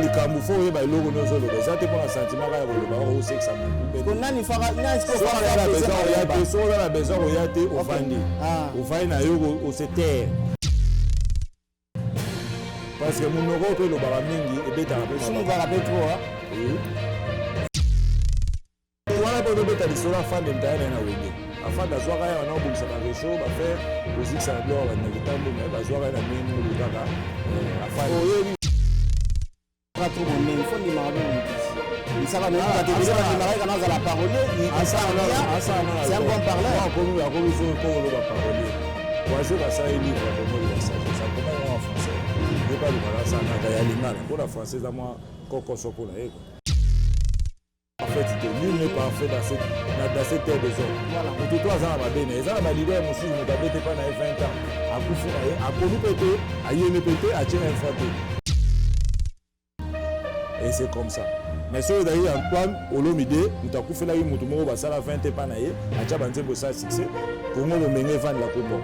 Likambo, fo oyeba eloko nyonso oloba. Eza te mpona sentiment kaka ya koloba, osekisa motu. Nani faka nani? Soki oza na besoin koya te, soki oza na besoin koya te, ofandi, ofandi na yo, ose taire, parce que monoko mpe elobaka mingi, ebetaka mpe. Sumukaka mpe trop. Wana mpe ozobeta lisolo. Afande mtaya na ye na Wenge, afande azwaka ye wana obongisa bareseau, bafaire kozikisa na biloko bandaki ntambo, me bazwaka ye na ndenge moko kaka afande. Oyebi trop monene, fo ndimaka mpe motu misaka bato ebele bandimaka ye kana azala parolier. C'est un bon parleur. Akomi, akomi so ko koloba parolier. Waze basali livre akomoli ya sagesse, akoma yango en français. Ye mpe alobaka, asalaka ya lingala mpona français, eza mwa kokoso mpona ye quoi. En fait te, nul n'est parfait dans cette terre des hommes. Moto to aza na mabe na ye, eza na baleader mosusu, moto abete mpa na ye 20 ans, akufi na ye, akomi mpe te, ayemi mpe te, atie un franc te, et c'est comme ça. Mais soki ezalaki Antoine Olomide, moto akufelaki moto moko, basala 20 epa na ye, atya banzembo, esala succès, Kongo bomenge evandela kombo.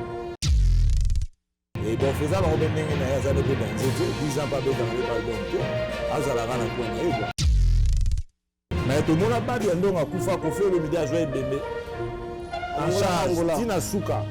Et bon, eza bango mpe ndenge na ye, aza mpe danze te, 10 ans mpe abetaka mpe album te, azalaka na coin na ye quoi. Mais tomona Babi ya ndongo akufa, Kofi Olomide azwa ebembe en charge ntina suka.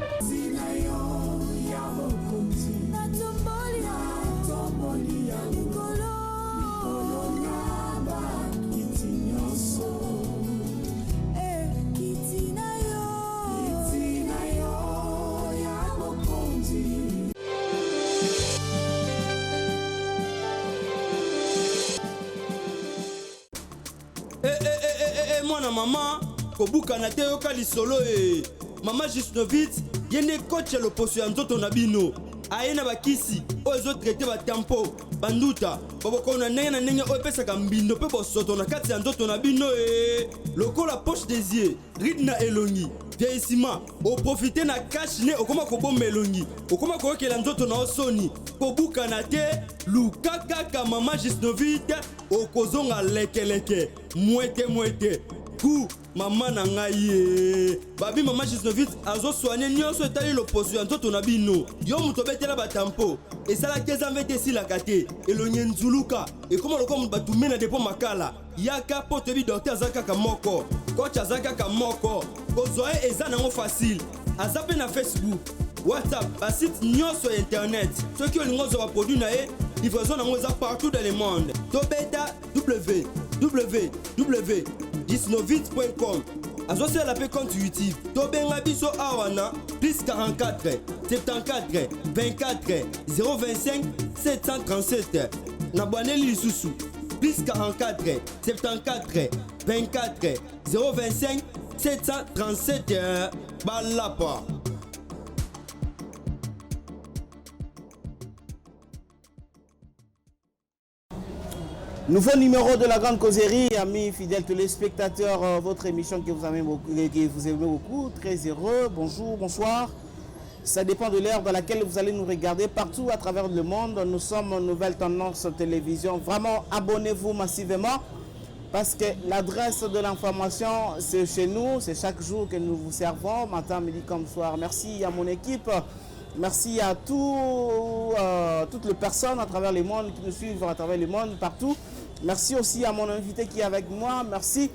Eh, eh, eh, eh, eh, mwana mama, kobukana te, yoka lisolo. E mama Jusnovit, ye nde coach ya loposo ya nzoto na bino. Aye na bakisi oyo ezotraite batampo, banduta, babokono na ndenge na ndenge oyo epesaka mbindo mpe bosoto na kati ya nzoto na bino, e lokola poche des yeux, ride na elongi, vieillissement. Oprofite na cache-nez, okoma kobomba elongi, okoma koyokela nzoto na yo soni. Kobukana te, luka kaka mama Jusnovit, okozonga lekeleke, mwete mwete ku mama na ngai. Ye babi mama Gisnovit azosoigne nyonso etali loposo ya nzoto na bino. Yo moto obetela batampo, esalaki eza mve te, esilaka te, elongi enzuluka, ekóma lokola moto batumbe na depo makala. Yaka, mpo toyebi docteur aza kaka moko, coach aza kaka moko. Kozwa ye eza nango facile. Aza mpe na Facebook, WhatsApp, basite nyonso ya internet. Soki olingi ozwa baproduit na ye, livraison nango eza partout dans le monde. Tobeta www.gisnovit.com. Azosalela mpe compte YouTube. Tobenga biso awa na plus 44 74 24 025 737. Na bwaneli lisusu, plus 44 74 24 025 737. Balapa. Nouveau numéro de la Grande Causerie, amis fidèles téléspectateurs, votre émission que vous aimez beaucoup, que vous aimez beaucoup, très heureux. Bonjour, bonsoir. Ça dépend de l'heure dans laquelle vous allez nous regarder partout à travers le monde. Nous sommes Nouvelle Tendance Télévision. Vraiment, abonnez-vous massivement parce que l'adresse de l'information, c'est chez nous. C'est chaque jour que nous vous servons, matin, midi comme soir. Merci à mon équipe. Merci à toutes les personnes à travers le monde qui nous suivent à travers le monde, partout. Merci aussi à mon invité qui est avec moi. Merci.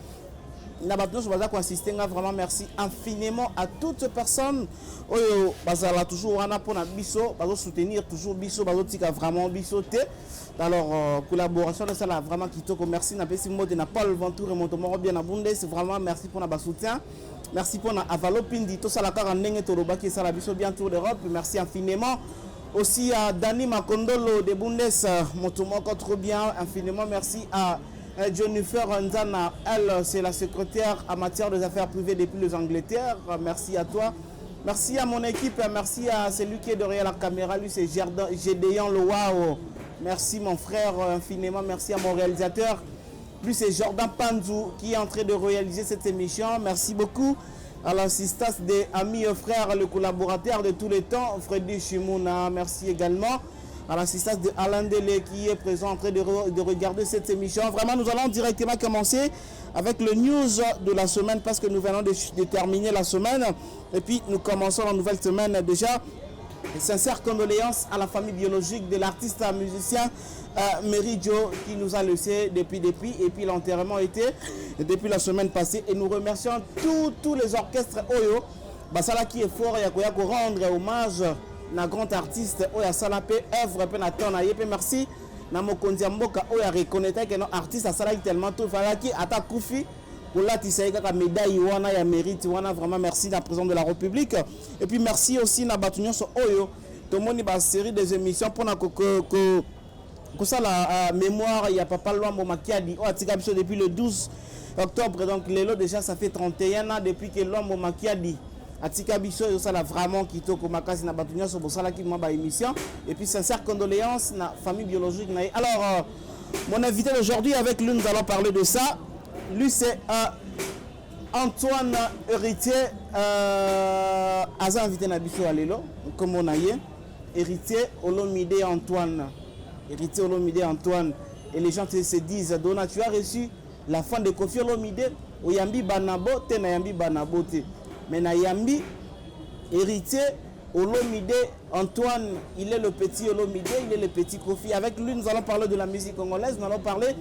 Na bato nyonso baza koassiste nga, vraiment merci infiniment à toutes personnes oyo bazala toujours wana mpona biso, bazosoutenir toujours biso, bazotika vraiment biso te. Alors collaboration esala vraiment kitoko. Merci. Napesi mbote na Paul Ventour, moto moko bien na Bundes. Vraiment merci mpona basoutien, merci mpona Avalo Pindi. Tosala kaka ndenge tolobaki, esala biso bien, Tour d'Europe. Merci infiniment aussi à Dani Makondolo de Bundes, moto moko trop bien. Infiniment merci à Jennifer Nzana, elle, c'est la secrétaire en matière des affaires privées depuis les Angleterre. Merci à toi. Merci à mon équipe, merci à celui qui est derrière la caméra, lui c'est Gédéon Loao. Merci mon frère, infiniment merci à mon réalisateur. Lui c'est Jordan Panzou qui est en train de réaliser cette émission. Merci beaucoup à l'assistance des amis et frères, le collaborateur de tous les temps, Freddy Chimouna. Merci également à l'assistance de Alain Délé qui est présent en train de regarder cette émission. Vraiment, nous allons directement commencer avec le news de la semaine parce que nous venons de terminer la semaine et puis nous commençons la nouvelle semaine déjà. Sincères condoléances à la famille biologique de l'artiste musicien Meridjo qui nous a laissé depuis et puis l'enterrement était depuis la semaine passée et nous remercions tous les orchestres oyo basalaki effort ya koya rendre hommage na grand artiste oyo asala pe œuvre pe na temps na ye. Pe merci na mokonzi ya mboka oyo areconnaître que no artiste asalaki tellement tout, falaki ata kufi kolatisa ye kaka médaille wana ya mérite wana. Vraiment merci na président de la République et puis merci aussi na bato nyonso oyo tomoni ba série des émissions mpona kosala mémoire ya papa Luambo Makiadi oyo atika biso depuis le 12 octobre. Donc lelo déjà ça fait 31 ans depuis que Luambo Makiadi atika biso. Ezosala vraiment kitoko makasi na bato nyonso bosalaki mwa baémission et puis sincère condoléance na famille biologique na ye. Alors mon invité d'aujourd'hui, avec lui nous allons parler de ça. Lui, c'est Antoine Héritier aza invité na biso ya lelo. Nkombo na ye Héritier Olomide Antoine, Héritier Olomide Antoine. Et les gens se disent: Dona, tu as reçu la fin de Koffi Olomide, oyambi Banabo te. Nayambi Banabo te, mais nayambi Héritier Olomide Antoine. Il est le petit Olomide, il est le petit Koffi. Avec lui, nous allons parler de la musique congolaise, nous allons parler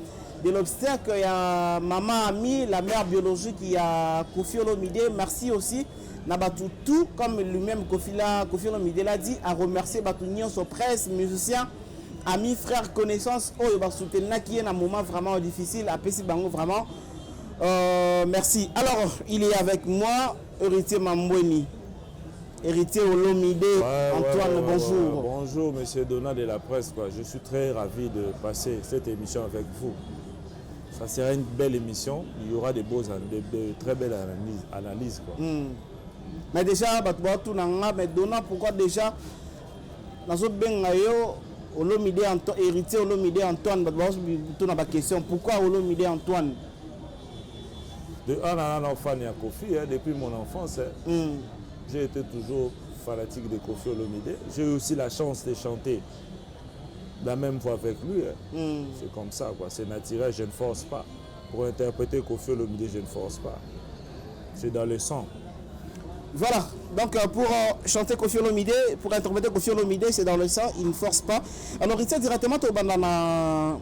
de l'obstacle. Il y a Maman Ami, la mère biologique, il y a Koffi Olomide. Merci aussi na bato tout, comme lui-même Koffi Olomide l'a dit, à remercier bato nyonso, presse, musicien, amis, frères, connaissances oyo basoutenaki ye na moment vraiment difficile. Apesi bango vraiment merci. Alors il est avec moi, Héritier Mambweni, Héritier Olomide. Antoine, bonjour. Ouais. Bonjour, monsieur Donat de la presse, quoi. Je suis très ravi de passer cette émission avec vous. Ça sera une belle émission. Il y aura de, beaux, de très belles analyses, quoi. Mais déjà, bato batuna nga: mais Dona, pourquoi déjà nazobenga yo Olomide Héritier Olomide Antoine? Bato bazotuna baquestion: pourquoi Olomide Antoine? De un, un fan ya Koffi, hein, depuis mon enfance, hein. J'ai été toujours fanatique de Koffi Olomide. J'ai eu aussi la chance de chanter la même voix avec lui, hein. C'est comme ça, quoi. C'est naturel, je ne force pas. Pour interpréter Koffi Olomide, je ne force pas. C'est dans le sang. Voilà, donc pour chanter Koffi Olomide, pour interpréter Koffi Olomide, c'est dans le sang, il ne force pas. Alors, il directement au na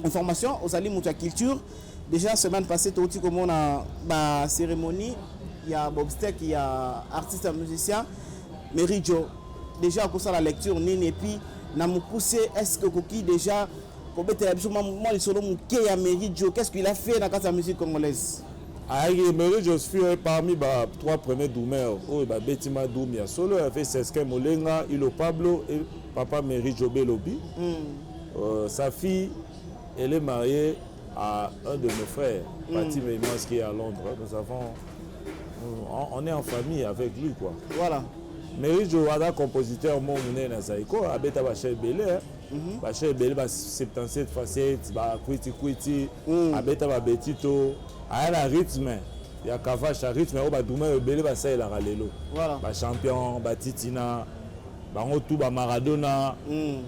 information, ozali moto ya culture. Déjà, semaine passée, touti komona ba cérémonie, il y a Bob Steak, il y a artiste et musicien, Meridjo. Déjà, pour ça, la lecture, nini, et puis, na mokuse, est-ce que okoki déjà, kobetela biso mwa lisolo moke ya Meridjo, qu'est-ce qu'il a fait dans la musique congolaise? Ayaki, Meridjo fut parmi ba trois premiers drummers oyo babetima drum ya solo. Il avait Seskin Molenga, Ilo Pablo et papa Meridjo Belobi. Sa fille, elle est mariée à un de mes frères, Pati Meimans, qui est à Londres. Nous avons on est en famille avec lui, quoi. Meridjo aza compositeur mo monene na Zaiko. Abeta bachants ebele, bachants ebele, ba 77 facettes, bakwiti kwiti. Abeta babetito, aya na rythme ya kavasha, rythme oyo badrummer ebele basalelaka lelo. Bachampion, batitina, bango tu, bamaradona,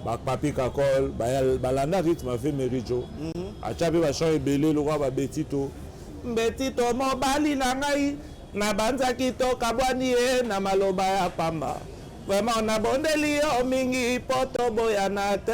bapapi Kakol, balanda rythme ave Meridjo. Atya mpe bachants ebele lokola babetito. Mbetito mobali na ngai, nabanzaki tokabwani ye na maloba ya pamba. Vraiment nabondeli yo mingi mpo toboyana te.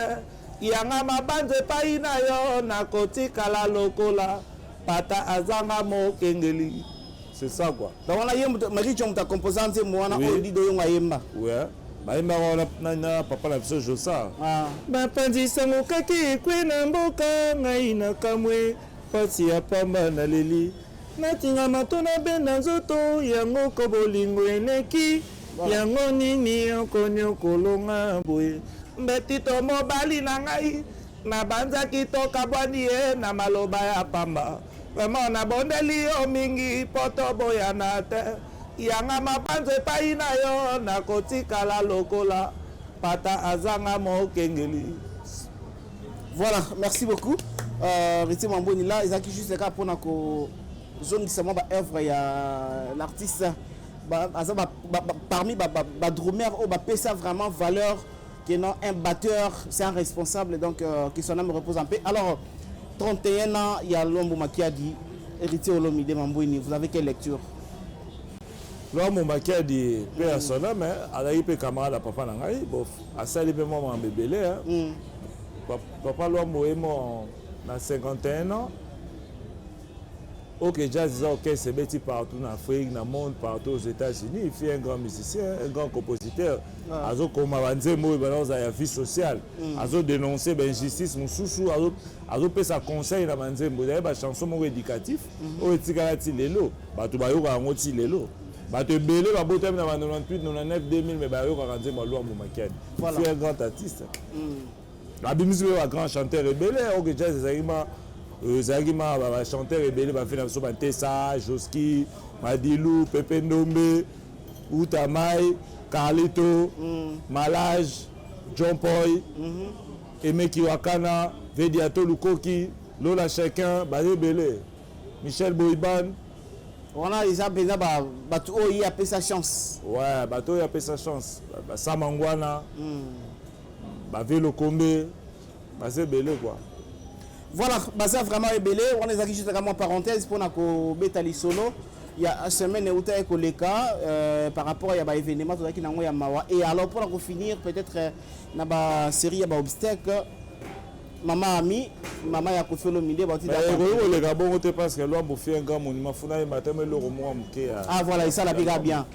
Yanga mabanzo epai na yo, nakotikala lokola pata azanga mokengeli. C'est ça, quoi. Donc wana ye Meridjo moto acomposa nzembo wana oyo Dido Yongo ayemba? Ouais, bayembaka wana na papa na biso Josa. Ah. Bapanzi sango kaki ekwe na mboka, ngai na kamwe, pasi ya pamba naleli, natingama to nabenda nzoto yango ko bolingo eleki yango nini okonyokolonga boye. Mbetito mobali na ngai, nabanzaki tokabwani ye na maloba ya pamba. Vraiment nabondeli yo mingi mpo toboyana te. Yanga mabanzo epai na yo, nakotikala lokola pata azanga mokengeli. Voilà, merci beaucoup. Héritier Mambweni, là, ezalaki juste kaka mpona kozongisa mwa baœuvre ya l'artiste. Aza parmi badrummer oyo bapesa vraiment valeur que non, un batteur, c'est un responsable. Donc que son âme repose en paix. Alors, 31 ans, il y a Luambo Makiadi, Héritier Olomide Mambweni, vous avez quelle lecture? Lwambo Makiadi, mpe ya son âme, azalaki mpe camarade ya papa na ngai. Bon, asali mpe mwa makambo ebele. Papa Lwambo est mort na 51 ans. Ok Jazz eza orchestre ebeti partout na Afrique, na monde, partout aux États-Unis. Il fut un grand musicien, un grand compositeur. Azokoma banzembo oyo bana kozala ya vie sociale, azodénonce bainjustice mosusu, azopesa conseil na banzembo. Ezali bachanson moko éducatif oyo etikala ti lelo, bato bayokaka yango ti lelo. Bato ebele babotami na ba 98, 99, 2000, mais bayokaka nzembo ya Lwambo Makiadi. Fut un grand artiste. Abimisi mpe bagrand chanteur ebele. Ok Jazz ezalaki ma bachanteur ebele, bafe na biso Bantesa, Joski Madilu, Pepe Ndombe, Utamai, Carlito, Malage, John Poy, Emeki Wakana, Vediato Lukoki, Lola Chacun, baza ebele, Michel Boiban. Wana eza mpenza bato oyo ye apesa chance. Ouais, bato oyo apesa chance, Basamangwana, Bavelo Kombe, baza ebele quoi. Voilà, baza vraiment ebele. Wana ezalaki juste kaka mwa parenthèse mpona kobeta lisolo ya semaine euta ekoleka par rapport ya baévénement tozalaki nango ya mawa. Et alors, mpona kofinir peut-être na basérie ya baobsèques, mama Ami, mama ya Kofi Olomide, bauti ekoki koleka bongo te, parce que Lwambo fut un grand monument. Funa yemba te eloko moko moke ya Ah voilà, esala mpe bien.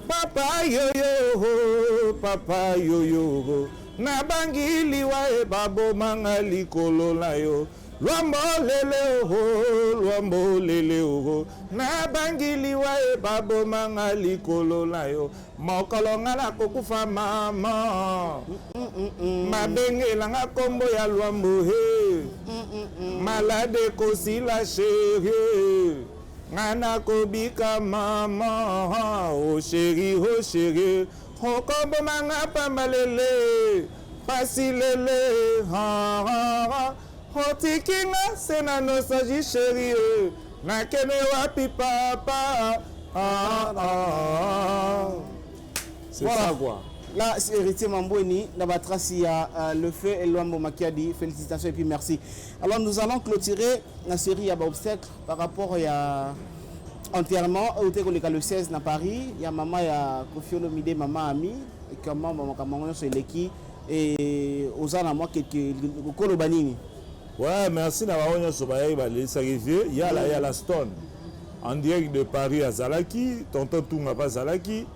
Papa yoyo, papa yoyo, nabangi liwa e babomanga likolo na yo. Lwambo lele oho, Lwambo lele oho, nabangi liwa e babomanga likolo na yo. Mokolo nga nakokufa, mama, mabengelanga nkombo ya Lwambo. He, malade ekosila, chérie, nga nakobika. Mama o chéri, o chéri, okobomanga pamba lele, pasi lele, otiki nga se na nostalgie. Chéri, nakende wapi, papa? Ah, ah. C'est Voilà. ça quoi. Là, c'est Héritier Mambweni, dans la trace, il y a le feu et Luambo Makiadi. Félicitations et puis merci. Alors, nous allons clôturer la série ya obsèques par rapport à enterrement oyo te le 16 na Paris. Il y a maman, il y a Kofi Olomide, maman Ami, et comment maman maman nyonso eleki et oza na mwa quelque koloba nini? Ouais, merci na bango nyonso bayaki balelisaki vieux Yala Yala Stone en direct de Paris. Azalaki tonton Tunga mpe azalaki,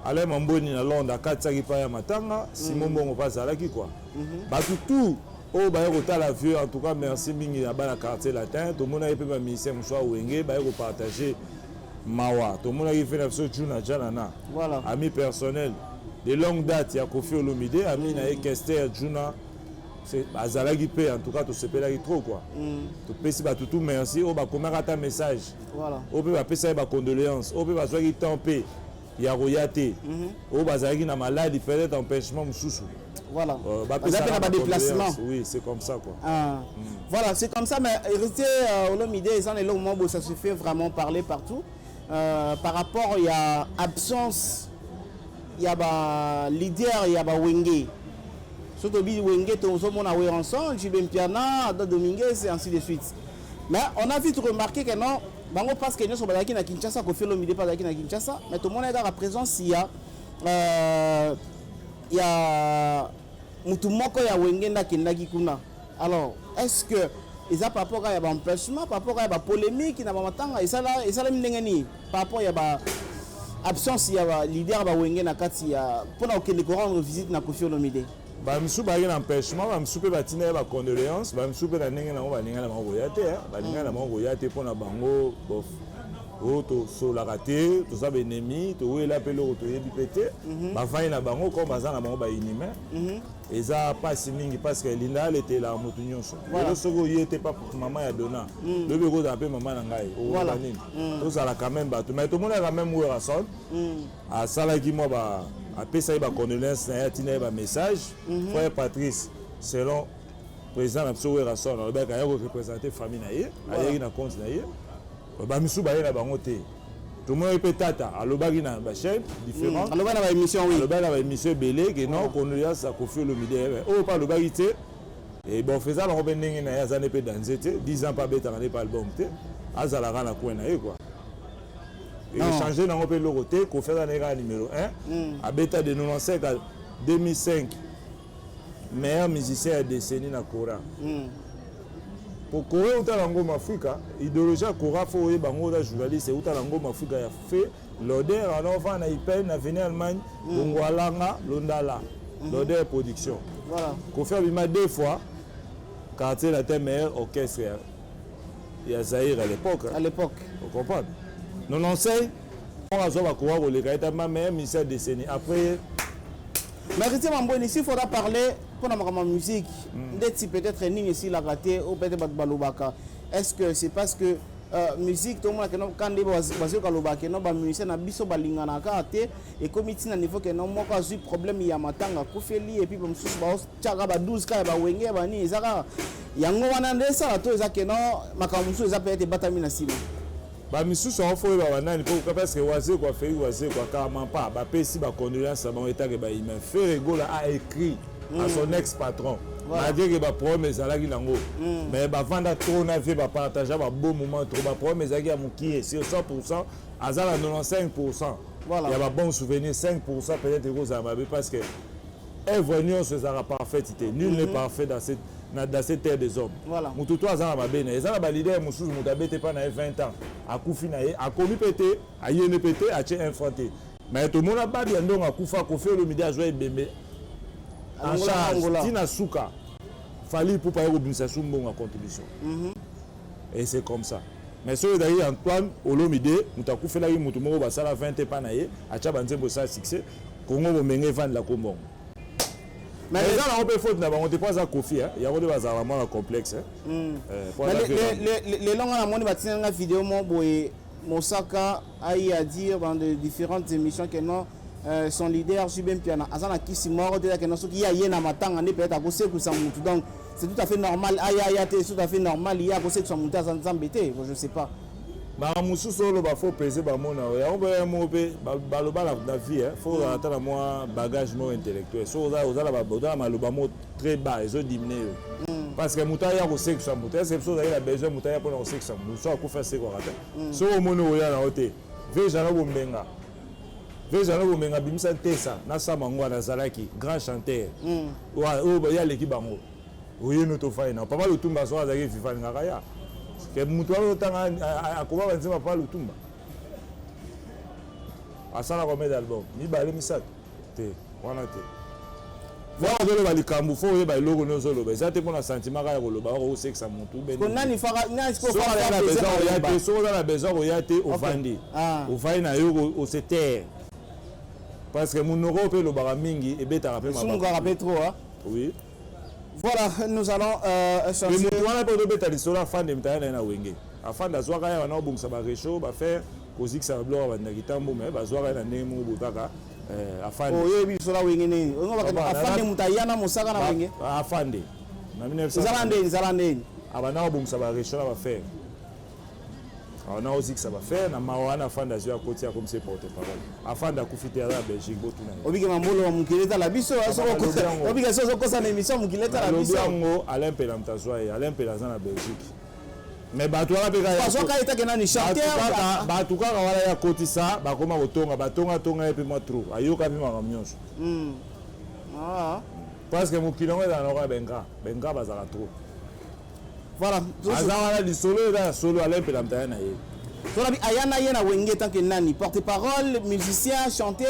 Alain Mambweni na Londres akatisaki mpa ya matanga, Simon Mbongo mpe azalaki quoi. Bato tout oyo baye kotala vieux, en tout cas merci mingi na bana Quartier Latin. Tomonaki mpe bamusicien mosusu awenge baye kopartage mawa. Tomonaki mpe na biso Juna Janana, ami personnel de longue date ya Kofi Olomide, ami na ye Kester Juna azalaki mpe. En tout cas tosepelaki trop quoi. Topesi bato tout merci oyo bakomaka ata message, oyo mpe bapesaki bacondoléance, oyo mpe bazwaki temps mpe ya koya te, oyo bazalaki na maladi, peut-être empêchement mosusu. Baza mpe na badéplacement. Oui, c'est comme ça quoi. Ah. Voilà, c'est comme ça. Mais Héritier Olomide, eza na eloko moko boye, ça se fait vraiment parler partout par rapport ya absence ya baleader ya bawenge. So tobi Wenge, tozomona Werrason, JB Mpiana, Ada Dominguez et ainsi de suite. Mais on a vite remarqué que non, bango parce que nyonso bazalaki na Kinshasa, Kofi Olomide mpe azalaki na Kinshasa, mais tomonaki kaka présence ya mutu moko ya Wenge nde akendaki kuna. Alors, est ce que eza par rapport ya baempêchement, par rapport ya bapolémique na bamatanga, esalami ndenge nini par rapport ya ba absence ya baleader bawenge na kati ya mpona kokende korendre visite na Kofi Olomide? Bamisusu bazalaki na empêchement, bamisusu mpe batinda ye bacondoléance, bamisusu mpe na ndenge nango balingai na bango koya te, balingai na bango koya te mpo na bango. Bof, oyo tosolaka te, toza baennemi, towela mpe eloko toyebi mpe te. Bafandi na bango comme baza na bango bainhumain. Eza mpasi mingi parce que Linda aletelaka motu nyonso. Lelo soki oye te pa mama ya Dona, lobi ekozala mpe mama na ngai, okoloba nini? Tozala quand même bato. Mais tomonaka même Werrason asalaki mwa, apesaki bacondoléance na ye, atina ye bamessage. Frère Patrice, selon président na biso Werrason, alobaki aya koreprésente famille na ye, ayaki na compte na ye. Bamisusu baye na bango te. Tomonaki mpe tata alobaki na bachaîne différent. Alobaki na baémission, oui. Alobaki na baémission ebele ke non, condoléance ya Kofi Olomide. Oyo mpe alobaki te. E bon, feza bango mpe ndenge na ye, aza nde mpe danze te, 10 ans mpe abetaka nde mpe album te, azalaka na coin na ye quoi. Echange nango mpe eloko te. Kofi aza na ye kaka numéro 1. Abeta de 95 à 2005, meilleur musicien ya décennie na Kora. Po Kora euta na Ngoma Afrika. Idéologie ya Kora, fo oyeba yango, oza journaliste, euta na Ngoma Afrika ya fe Loder. Wana ofanda na Ipene na avenue Allemagne, Bongwalanga Londala, Loder Production. Voilà. Kofi abima deux fois Quartier Latin, meilleur orchestre ya Zaïre à l'époque. À l'époque. Ocomprendre, 95 azwa bakoka koleka ye tama meilleur musicien ya décennie après. Mais Héritier Mambweni, s'il faudra parler pour la musique, ndeti peut-être nini esilaka te, ou peut-être bato balobaka, est-ce que c'est parce que musique tomona keno kande bazoyoka loba keno bamusicien na biso balinganaka te, ekomi ntina niveau keno moko azwi problème ya matanga, akufeli, et puis bamosusu baotiaka ba 12 ka ya bawenge ya banini, eza kaka yango wana nde esala to eza keno makambo mosusu eza peut-être ebatami na nsima? Bamisusu yango fo oyeba banani po, parce que Wazekwa, Félix Wazekwa, Karmapa bapesi bacondoléance na bango etake bahumain. Ferre Gola a écrit à son ex patron. Malgré que baproblème ezalaki nango, mais bavanda trop na vie, bapartage babon moment trop. Baproblème ezalaki ya mokie. Sur 100, aza na 95. Ya babon souvenir, 5 peut-être ekozala mabe, parce que œuvre nyonso ezalaka parfaite te. Nul n'est parfait dans cette terre des hommes. Motu to aza na mabe na ye. Eza na baleader mosusu, moto abete mpa na ye 20 ans, akufi na ye, akomi mpe te, ayene mpe te, atie un franc te. Mais tomona babi ya ndongo akufa, Kofi Olomide azwa ebembe en Angola, charge. Angola. Ntina suka, Fally Ipupa ye kobimisa su mbongo ya contribution et c'est comme ça. Mais soki ezalaki Antoine Olomide, moto akufelaki motu moko, basala 20 epa na ye, atya banzembo, esala succès, Kongo bomenge evandela kombongo. Mais eza nango mpe faute na bango te, mpo aza Kofi, yango nde bazalaka mwana complexe. Po aza vieux. Lelo nga namoni batinanga vidéo mo boye, Mosaka a eu à dire dans de différentes émissions que non, son leader JB Mpiana aza na kisi moko te, que non, soki ye aye na matanga nde peut-être akosekwisa mutu. Donc c'est tout à fait normal, aya aya te, c'est tout à fait normal, ye akosekwisa mutu, aza Nzambe te. Bon, je sais pas. Makambo mosusu oloba, fo pese bamona oyo yango mpe moko mpe baloba na vie, fo ozala ata na mwa bagage moko intellectuel. So oza na maloba moko très bas, ezodimine yo, parce que moto aya kosekisa moto, est-ce biso ozali na besoin moto aya mpona kosekisa moto? So akufi, asekwaka te. Soki omoni oya na yo te, vejano bombenga, vejano bombenga, bimisa ntesa na sama ngo wana, azalaki grand chanteur oyo ye aleki bango. Oyeni tofai na papa Lutumba, so azalaki vivant, alingaka ya ke moto wana otanga akoma banzemba. Papa Lutumba asala combien d'album? Mibale, misato te wana te. Wana ozoloba likambo, fo oyeba eloko nde ozoloba. Eza te mpona sentiment kaka ya koloba osekisa motu. Ko nani faka nani siko? Soki faka oza na pese besoin koya maloba. te, soki oza na besoin koya te, ovandi. Ah. Ovandi na yo, ose taire, parce que monoko mpe elobaka mingi, ebetaka mpe. Esumukaka mpe trop, hein? Oui. Voilà, nous allons me changer. Motu wana mpe ozobeta lisolo, afande moto aya na ye na Wenge, afande azwaka ye wana obongisa barechaud, bafaire kozikisa babiloko ya bandaki ntambo, me bazwaka ye na ndenge moko boye kaka, afande. Oyebi biso na Wenge nini? Oyo Papa, afande moto aya na Mosaka na Wenge. Afande na 1900. Ezala ndeni, ezala ndeni? Abanda kobongisa barechaud na bafaire, abanda kozikisa bafaire na mawa wana. Afande azwi, akoti, akomisi porte parole. Afande akufi te, aza na Belgique, botuna ye. Obike mambolo wa mokili etala biso. Nalobi yango. Obike so ozokosa na émission, mokili etala Nalobi biso. yango, Alain Mpela moto azwa ye. Alain Mpela aza na Belgique, mais bato wana mpe kaka Bazwaka ye take nani? bato Chanteur? Bato kaka wana ya kotisa, bakoma kotonga, batongatonga ye mpe mwa trop, ayoka mpe makambo nyonso. Ah. Parce que mokili yango ezala noko ya benga benga, bazalaka trop. Voilà. Aza wana, lisolo eza ya solo, Alain Mpela moto aya na ye. Tolabi aya na ye na Wenge tant que nani? Porte parole, musicien, chanteur?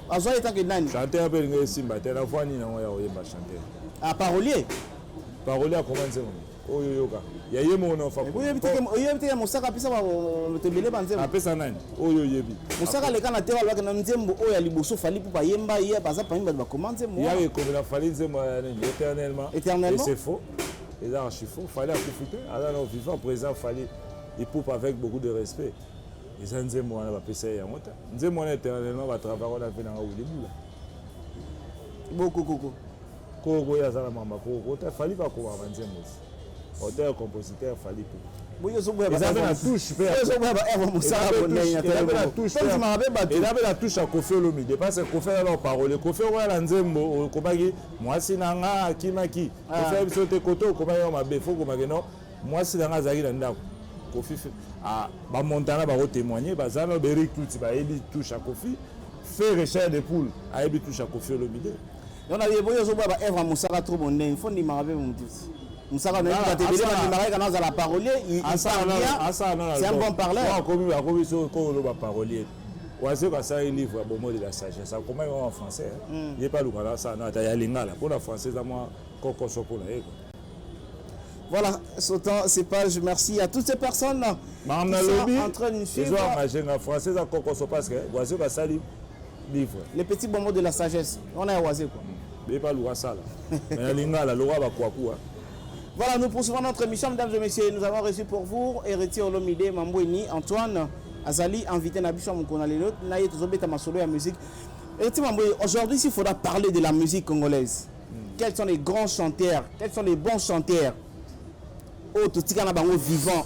Azwa ye tant que nani? Chanteur mpe elingi esimba te na voi nini yango ya koyemba chanteur. Ah, parolier. Parolier akoma nzembo oyo oyoka ya ye moko na ofa. Oyebi te, Mosaka apesa bato ebele banzembo. Apesa nani oyo oyebi? Mosaka aleka na te, balobaka na nzembo oyo ya liboso Fally mpo bayemba ye, baza parmi bato bakoma nzembo Ya wana. Ekomela Fally nzembo ya nini? Éternellement. Éternellement. Et c'est faux, eza archi faux. Fally akufi te, aza na vivant président Fally Ipupa, avec beaucoup de respect, eza nzembo wana bapesa ye yango te. Nzembo wana éternellement, batravaille wana mpe nanga Wilibula. Bokokoko. Koko oyo aza na mamba koko te, Fally bakomaka banzembo ti auteur compositeur Fally Ipupa. Eza mpe na touche mpe Ozoboya baere Mosaka. Eza mpe na touche. Tondimaka mpe bato. Eza mpe na touche ya Kofi Olomide, parce que Kofi aza na parole. Kofi okoya na nzembo okomaki mwasi na nga akimaki. Kofi ayebi biso te kote okomaki yango mabe, fo okomaki no mwasi na nga azalaki na ndako. Kofi, bamontana bakotémoigne, baza na baEric Tuti, bayebi touche ya Kofi. Ferre Chair de Poule ayebi touche ya Kofi Olomide. Donc na yeboyi ozoboya baœuvre ya Mosaka trop bonde, il faut ndimaka mpe motu Mosaka nayebi bato ebele bandimaka ye kana azala parolier, il parle bien, c'est un bon parleur. Akomi, akomi so koloba parolier. Wazeko asali livre ya Bonbon de la sagesse, akomaki yango en français. Ye mpe alukaka asala na ata ya lingala, mpona français eza mwa kokoso mpona ye. Voilà, sautant ces pages, merci à toutes ces personnes qui sont en train de nous suivre. Ezo français eza kokoso parce que Wazeko asali livre. Les petits bonbons de la sagesse. On a Wazeko. Be pa luka sala. Mais na lingala lokwa bakwaku. Voilà, nous poursuivons notre émission, mesdames et messieurs. Nous avons reçu pour vous Héritier Olomide Mambweni, Antoine Azali, invité na biso mokona lelo, na ye tozobeta masolo ya musique. Héritier Mambweni, aujourd'hui, s'il faudra parler de la musique congolaise, quels sont les grands chanteurs, quels sont les bons chanteurs oyo totika na bango vivant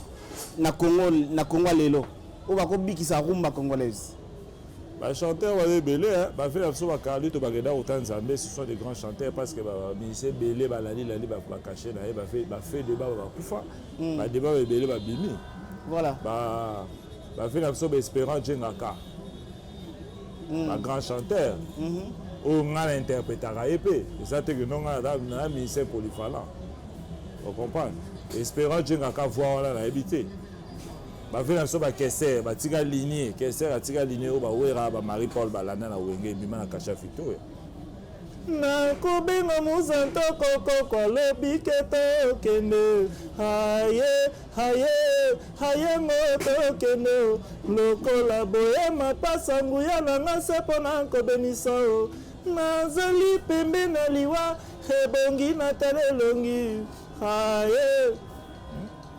na Congo, na Congo lelo, oyo bakobikisa rumba congolaise? Bachanteur baza ebele, bafe na biso bacarlito bakenda kota Nzambe, ce sont des grands chanteurs parce que bamusicien ebele balalilali bacachet na ye, bafe débat bakufa, badébat ebele babimi. Bafe na biso baEspérant Djengaka, bagrand chanteur oyo ngai na interprétaka ye mpe, eza te ke no ngai na musicien polyvalent, ocomprendre. Espérant Djengaka, voix wana nayebi te. Bafe na biso bakeser batika ligne, Keser atika ligne oyo bawera, bamarie Paul balanda na Wenge, ebima na kasha Victoria. Nakobenga Muzanto kokoko, alobi ke tokende, aye aye ayengo tokende lokola boyema pasa nguya na nga se mpo na kobenisa o nazali pembe na liwa, ebongi na tala elongi aye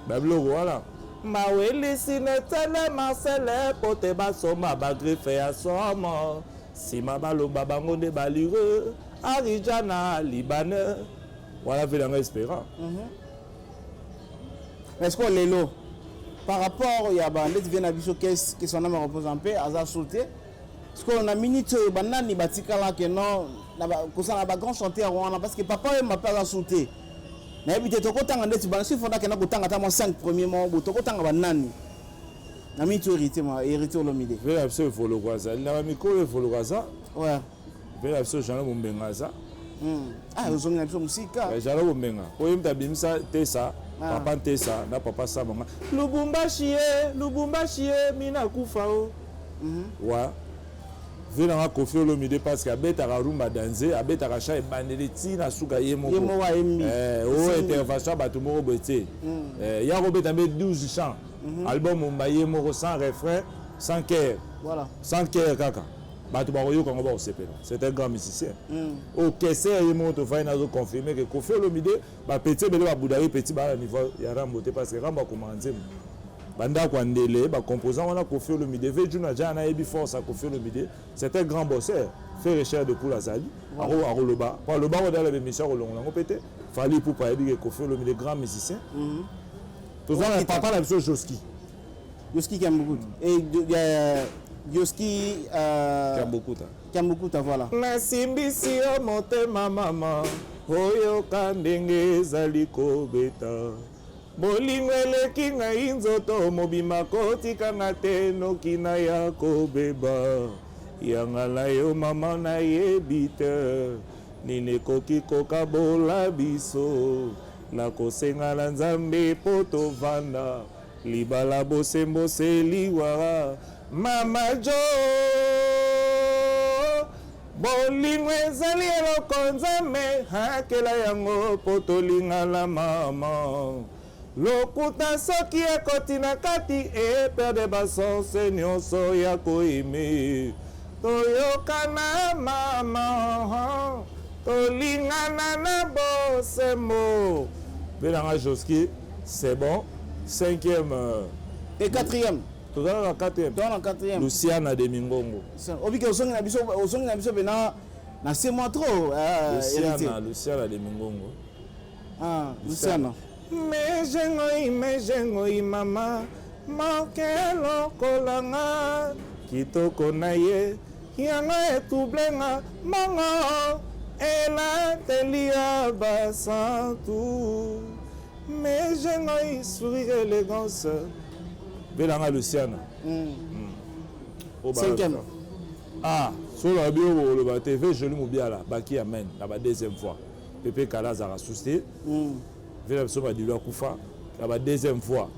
babiloko wana mawelisi netele Marcele po te basomba bagriffe ya somo, nsima baloba bango nde balire Arijana libanais wana mpe nanga Espérant. Est-ce que lelo, par rapport ya bandeti vie na biso, que son âme repose en paix, aza sauté, parce que na minute oyo banani batikala ke non kosala bagrand chanteur wana? Parce que papa oyo mpe aza sauté, nayebi te tokotanga ndeti bana soki fonda akenda kotanga ata mwa 5 premier moko boye, tokotanga banani na minute oyo, Héritier, ma Héritier Olomide? Ve na biso Evoloko azali na bamikolo, Evoloko aza. Ve na biso Jean Bombenga aza. Ah, ozongi na biso mosika. Jean Bombenga oyo mutu abimisa Tesa. Papa Ntesa na papa Samanga, Lubumbashi ye, Lubumbashi ye, mina kufa o wa ve nanga Kofi Olomide, parce que abetaka rumba danze, abetaka cha ebandeli ntina suka ye moko. Ye moko ayembi. O intervention ya bato moko boye te. Ya kobeta mpe 12 chants, album momba ye moko, sans refrain, sans chœur. Sans chœur kaka bato bakoyoka yango, bakosepela. C'est un grand musicien. Okese ye moko tofai nazoconfirme ke Kofi Olomide, bapeti ebele babudaki peti baa na niveau ya Rambo te, parce que Rambo akomaka nzembo bandako ya ndele, bacomposant wana Kofi Olomide ve juna ja nayebi force ya Kofi Olomide. C'est un grand bosseur. Frère Chair de Poule azali, akoloba po aloba kodala bémission, akolongola yango mpe te. Fally Ipupa ayebi ke Kofi Olomide grand musicien. Toza na papa na biso Joski. Yoski Kiambukuta. Et Yoski Kiambukuta. Kiambukuta, voilà. Nasimbisi yo motema mama, oyoka ndenge ezali kobeta, bolingo eleki ngai nzoto mobima, kotikanga te noki na ya kobeba yanga na yo mama, nayebi te nini ekoki kokabola biso, nakosenga na Nzambe mpo tovanda libala bosemboseliwa mama jo. Bolingo ezali eloko Nzambe akela yango mpo tolingana mama, lokuta soki ekoti na kati eperdre basens nyonso ya koyimi. Toyokana mama, tolingana na bosembo mpe nanga Joski, c'est bon. Cinquième Et quatrième. Tozala na quatrième. Toi na quatrième. Luciana de Mingongo. Obike ozongi na biso, ozongi na biso pena na se moi trop Héritier. Luciana, Luciana de Mingongo. Ah, Luciana. Mejengoi mejengoi mama moke lokolanga kitoko na ye yango etublenga mongo elateli ya basantu mejengoi sourire élégance. Velanga Luciana. Cinquième. Ah, solo abi oloba te ve Joli Mubiala baki amen na ba deuxième fois. Pepe Kala azalaka susu te. Vela biso Madilu akufa na ba deuxième fois.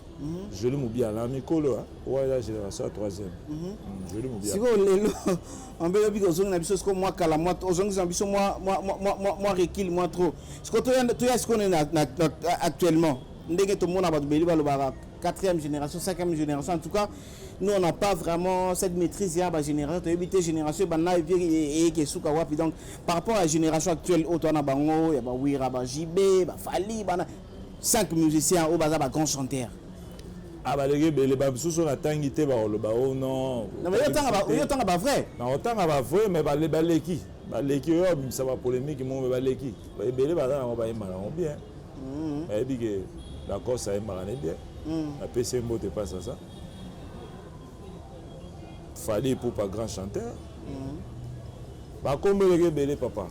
Joli Mubiala na mikolo oyo eza génération ya troisième. Joli Mubiala. Sikoyo lelo ambe yobi ozongi na biso sikoyo mwa kala, mwa ozongisa na biso mwa recul, mwa trop. Sikoyo toya sikoyo na actuellement, ndenge tomona bato beli balobaka quatrième génération, cinquième génération. En tout cas, nous, on n'a pas vraiment cette maîtrise ya ba génération. Toyebi te génération ebanda et puis eyeke esuka wapi. Donc par rapport à la génération actuelle oyo toza na bango ya bawira, ba JB, bafali, bana cinq musiciens oyo baza ba grands chanteurs. Ah, baleki ebele. Bamisusu natangi te, bakoloba o non. Non, mais yo otanga ba vrai. Na otanga ba vrai, mais baleki oyo babimisa ba polémique moko, mais baleki ebele, baza nango, bayembaka nango bien. Bayebi ke Lacoste ayembaka ne bien. Napesi ye mbote mpasi aza. Fally Ipupa, grand chanteur. Bakombo eleki ebele, papa,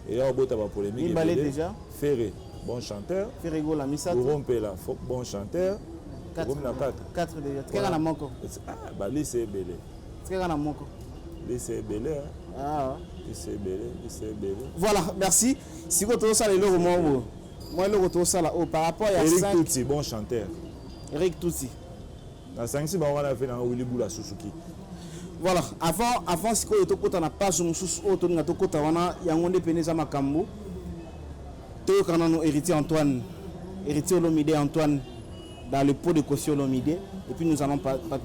eya kobota ba polémique. Mibale déjà. Ferré, bon chanteur. Ferré Gola, misato. Bouro Mpela, bon chanteur. Okomi na 4. 4 déjà, tikaka na moko. Balise ebele. Tikaka na moko. Lise ebele. Ah. Lise ebele, lise ebele. Voilà, merci. Sikoyo tozosala eloko moko boye, mwa eloko tozosala oyo par rapport ya Eric Tutsi, bon chanteur. Eric Tutsi. Nasangisi bango wana fe nanga Willy Bula Susuki. Voilà, avant sikoyo tokɔta na page mosusu oyo tolinga tokɔta wana, yango nde pene eza makambo. Toyoka nano Héritier Antoine, Héritier Olomide Antoine, dans le pot de Koffi Olomide, et puis nous allons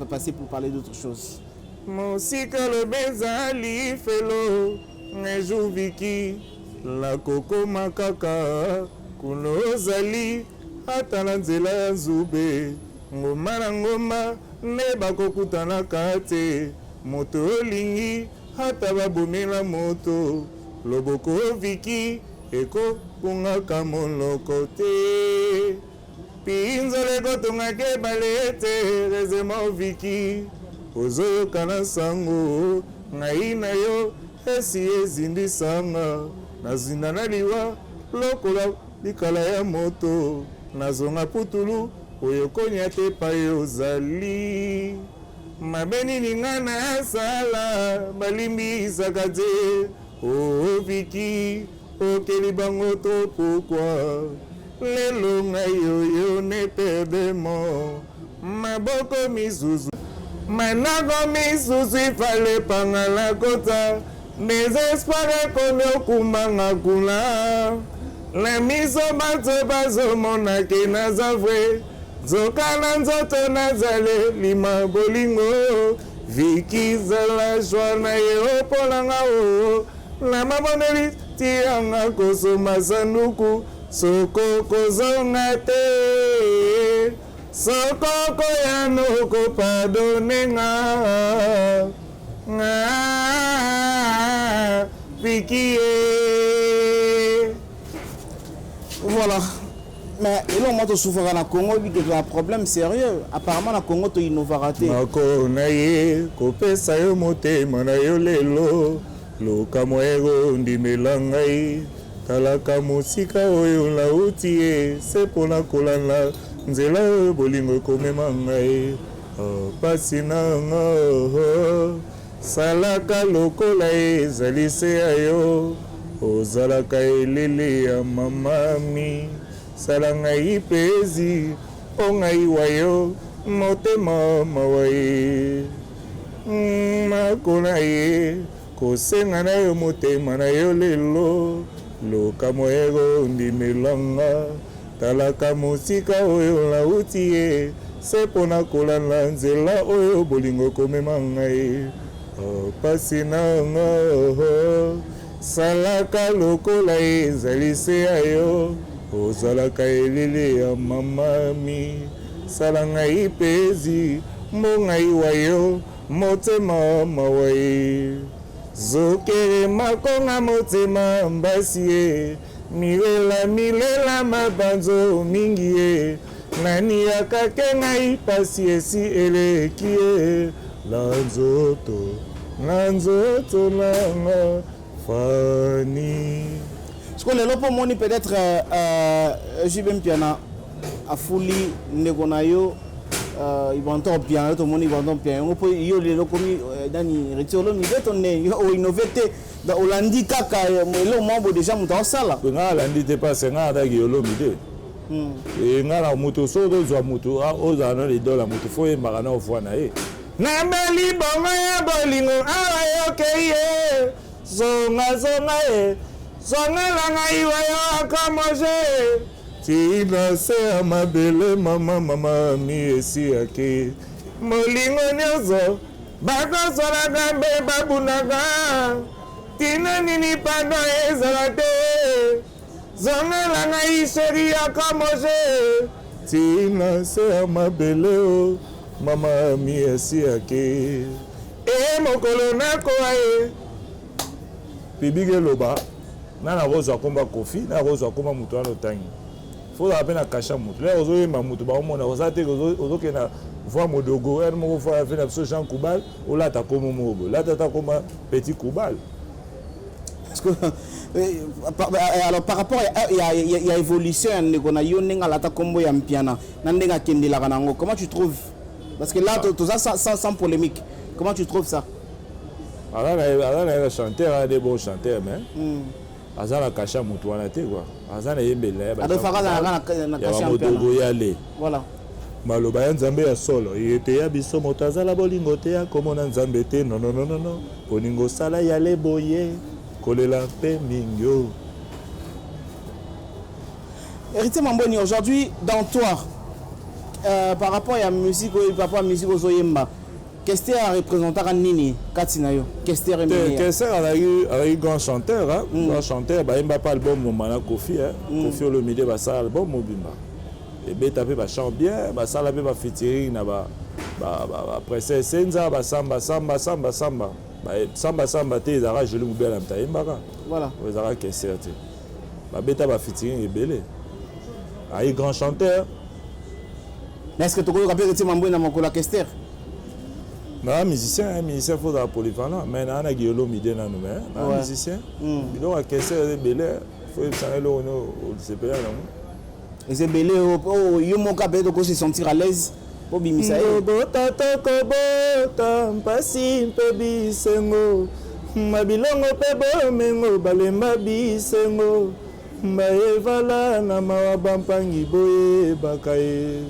passer pour parler d'autres choses. Mosika lobe ezali felo ngejuviki nakokoma kaka kuna ozali, ata na nzela ya nzube, ngoma na ngoma nde bakokutanaka te. Moto olingi, ata babomela moto loboko, viki ekobungaka moloko te. Pinzolo ekotongaka ebale te. Rezema oviki ozoyoka na sango ngai na yo esi ezindisanga, nazinda na liwa lokola likala ya moto, nazonga putulu oyo konya te epai ozali. Mabe nini nga nasala balimbisaka te? Oviki okeli bango to pourquoi lelo ngai oyo ne perdemo maboko misusu, manako misusu ifale pangala kota désespoir ekomi okumbanga kuna na miso. Bato bazomona ke naza vrai, nzoka na nzoto nazali lima bolingo. Viki zala joie na ye opolanga o na mabondeli tianga kosomba sanduku soko kozonga te, soko koya noko pardonne nga nga Viki ye. Voilà, mais eloko moko tosufaka na Congo, oyebi ke toza problème sérieux. Apparemment na Congo toinnovaka te. Mako na ye kopesa yo motema na yo lelo, luka moyego ndimela ngai, talaka mosika oyo nauti ye se mpona kolanda nzela oyo bolingo ekomema ngai. Oh, pasi na nga oh, salaka lokola ezali se ya yo, ozalaka elele ya mamami, sala ngai pezi mpo ngai wa yo motema mawa ye. Mako na ye kosenga na yo motema na yo lelo, luka moyego ndimelanga, talaka mosika oyo nauti ye se mpona kolanda nzela oyo bolingo ekomema ngai. Oh, pasi na nga oh, salaka lokola ezali se ya yo, ozalaka elele ya mamami, sala ngai pezi mbo ngai wa yo motema mawa ye. Zokere makonga motema mbasi ye milela milela mabanzo mingi ye nani akake ngai pasi esi eleki ye na nzoto, na nzoto nanga fani. Sikoyo lelo mpo omoni peut-être JB Mpiana afuli ndeko na yo. Ibrator Mpiana, tomoni Ibrator Mpiana yango mpo yo lelo komi nani, Héritier Olomide, to nde oinnove te, olandi kaka eloko moko boye déjà moto aosala? Ngai alandi te, parce ngai azalaki Olomide. E ngai na moto, soki ozwa moto, ozala na l'idole ya moto, faut oyembaka na voix na ye. Nameli bongo ya bolingo awa, yokei ye, zonga, zonga ye, zongela ngai wayo akomoje tina se ya mabele. Mama, mama mi esi ake molingo nyonso bakozwalaka mpe babundaka, tina nini pardon ezala te? Zongela ngai, chéri, akomoje tina se ya mabele. O mama mi esi ake e mokolo nakoa ye public eloba nga nakozwa komba Kofi, nakozwa komba moto wana otangi. Faut ozala mpe na kasha moto lere ozoyemba, moto baomona oza te, ozokende na voix modogo ere moko voix ya ve na biso Jean Kubal, olata komo moko boye, lata ata koma Petit Kubal. Parce que, alors, par rapport ya évolution ya ndeko na yo, ndenge alata nkombo ya Mpiana na ndenge akendelaka nango, comment tu trouves? Parce que là toza sans polémique, comment tu trouves ça? Aza na ye na chanteur, aza de bon chanteur, mais aza na kasha motu wana te quoi. Aza na yembeli na ye ya bamodogo yale. Voilà. Maloba ya Nzambe ya solo ete ya biso, moto azala bolingo te, akomona Nzambe te. Nonononono, bolingo osala yale boye, kolela mpe mingi o. Héritier Mambweni, aujourd'hui, dans toi, par rapport à la musique, par rapport à la musique ozoyemba, Kester areprésentaka nini kati na yo, Kester? Kester azalaki grand chanteur, hein? Grand chanteur, bayemba mpe album moma na Kofi, hein? Kofi Olomide, basala album mobimba, ebeta mpe bachant bien, basala mpe bafeaturing na baprincesse Senza, basamba samba samba samba samba samba te, ezalaka Joli Mobela moto ayembaka. Voilà. Ezalaka Kester te, babeta bafeaturing ebele, ayi grand chanteur. Mais est ce que tokoyoka mpe Héritier Mambweni na mokolo ya Kester? Naa musicien, musicien faut ozala polyvalent, mais naa na Olomide nanu, mais naa musicien. Biloko ya Kester eza ebele, faut yebisanga eloko nini osepela nango. Eza ebele, yo moko peut-être okose sentir à l'aise po bimisa ye. Bota tokobota mpasi mpe bisengo, mabilongo mpe bomengo, balemba bisengo, bayevala na mawa, bampangi boyebaka ye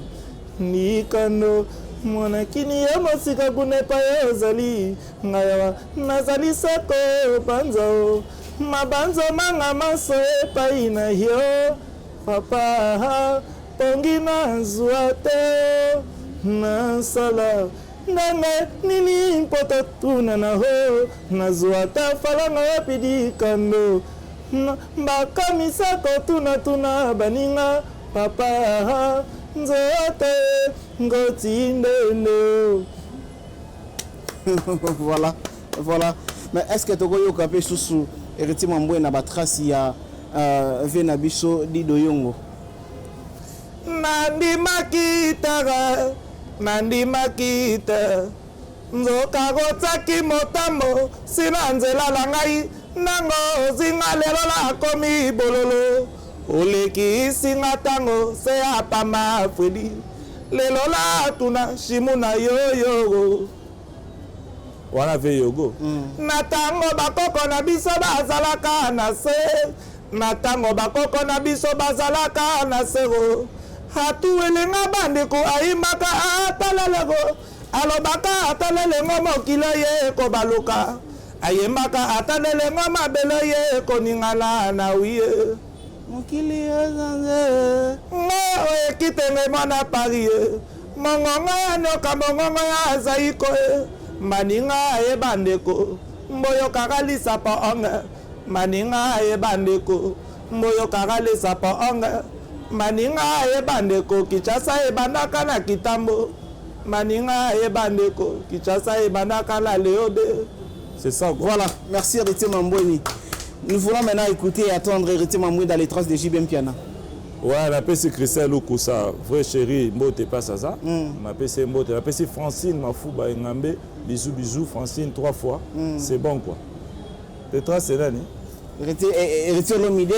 likando mwanakini ya mosika kuna epai ozali. Ngai awa nazali seko banza o mabanzo manga maso epai na yo papa, pongi nazwa te, nasala ndenge nini mpo totuna na ho, nazwa ta falanga wapi dikando, bakamisa kotunatuna baninga papa, nzoto ngoti ndende. Voilà, mais est ce que tokoyoka mpe susu Héritier Mambweni na batrace ya ve na biso Dido Yongo? Nandimaki tara, nandimaki te, nzoka kotiaki motambo nsina nzela na ngai ndango ozinga, lelo nakomi bololo, oleki singa ntango se ya pamba. Fredi, lelo natuna shimu na yoyo wana ve yogo. Na ntango bakoko na biso bazalaka na se, na ntango bakoko na biso bazalaka na sero, atu elenga bandeko ayimbaka atalelego, alobaka atalelengo mokili ye kobaluka, ayembaka atalelengo mabele ye koningana na wiye. Mokili ezanze. Nga oyo ekitenge mwana Paris ye, mongongo ya nyoka, mongongo ya zaiko ye, maninga ayeba ndeko mboyokaka lisapa onge, maninga ayeba ndeko mboyokaka lisapa onge, maninga ayeba ndeko Kinshasa ebandaka na kitambo, maninga ayeba ndeko Kinshasa ebandaka na Leobe. C'est ça quoi. Voilà, merci Héritier Mambweni. Nous voulons maintenant écouter et attendre Héritier Mambweni dans les traces de JB Mpiana. Ouais, napesi Christelle Lukusa, vrai chéri, mbote mpasi aza. Napesi ye mbote, napesi Francine Mafuba Engambe, bisous, bisous Francine, trois fois. C'est bon quoi. Les traces, c'est nani? Héritier Olomide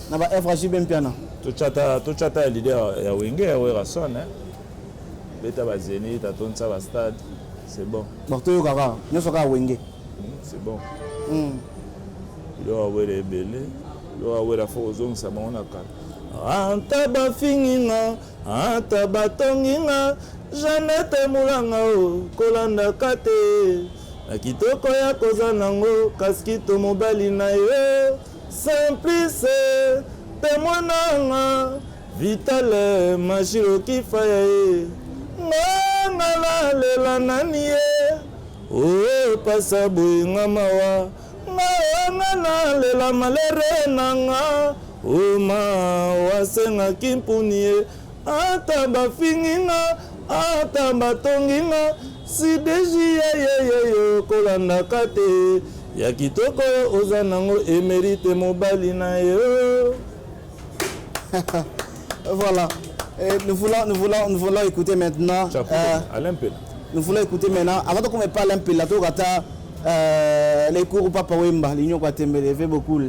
na ba œuvre ya JB Mpiana. Totyata, totyata ya leader ya Wenge ya Werrason, hein? Beta ba Zénith, atondisa ba stade, c'est bon. Bon, toyokaka nyonso kaka Wenge. C'est bon. Biloko awela ebele, biloko awela, fo kozongisa bango na kala. Ata bafingi nga, ata batongi nga, Jeannette Mulanga, o kolandaka te na kitoko ya koza nango, kasi to mobali na yo Simplice mpe mwananga Vitale Mashilo Kifaya ye nga nga nalela nani ye o pasa boye nga mawa nga nga nalela malere na nga o mawa asengaki mpuni ye. Ata bafingi nga, ata batongi nga, sideji yeyeyeyo kolandaka te ya kitoko oyo oza nango emérite mobali na yo. Voilà. Et nous voulons écouter maintenant. Alain Mpela. Nous voulons écouter maintenant. Avant qu'on ne parle un peu là, tokata les cours Papa Wemba, l'Union Kwatembele, fait beaucoup.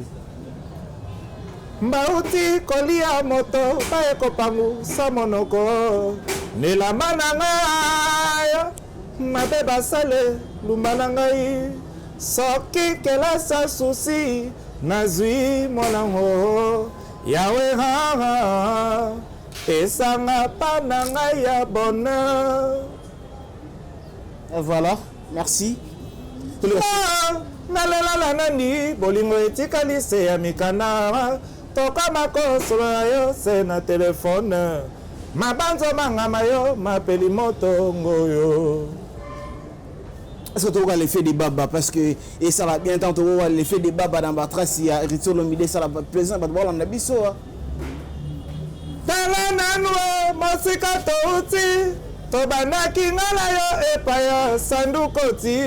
Bauti kolia moto, baye kopangusa monoko nelamba na ngai mabe basale lumba na ngai soki kelasa susi nazwi mwanango yawe haha pesanga pa na ngai ya bonheur. Voilà, merci. Nalela na nani bolingo etikali se ya mikanda tokama kosolola yo se na telefone mabanzo mangama yo mapeli moto ngoyo. Est-ce que tu vois l'effet des baba? Parce que et ça va bien tant tu vois l'effet des baba dans Batrace, il y a Héritier Olomide, ça va plaisir, bah voilà, on a biso, hein. Tala nanu mosika touti tobandaki nga na yo epai ya sanduko ti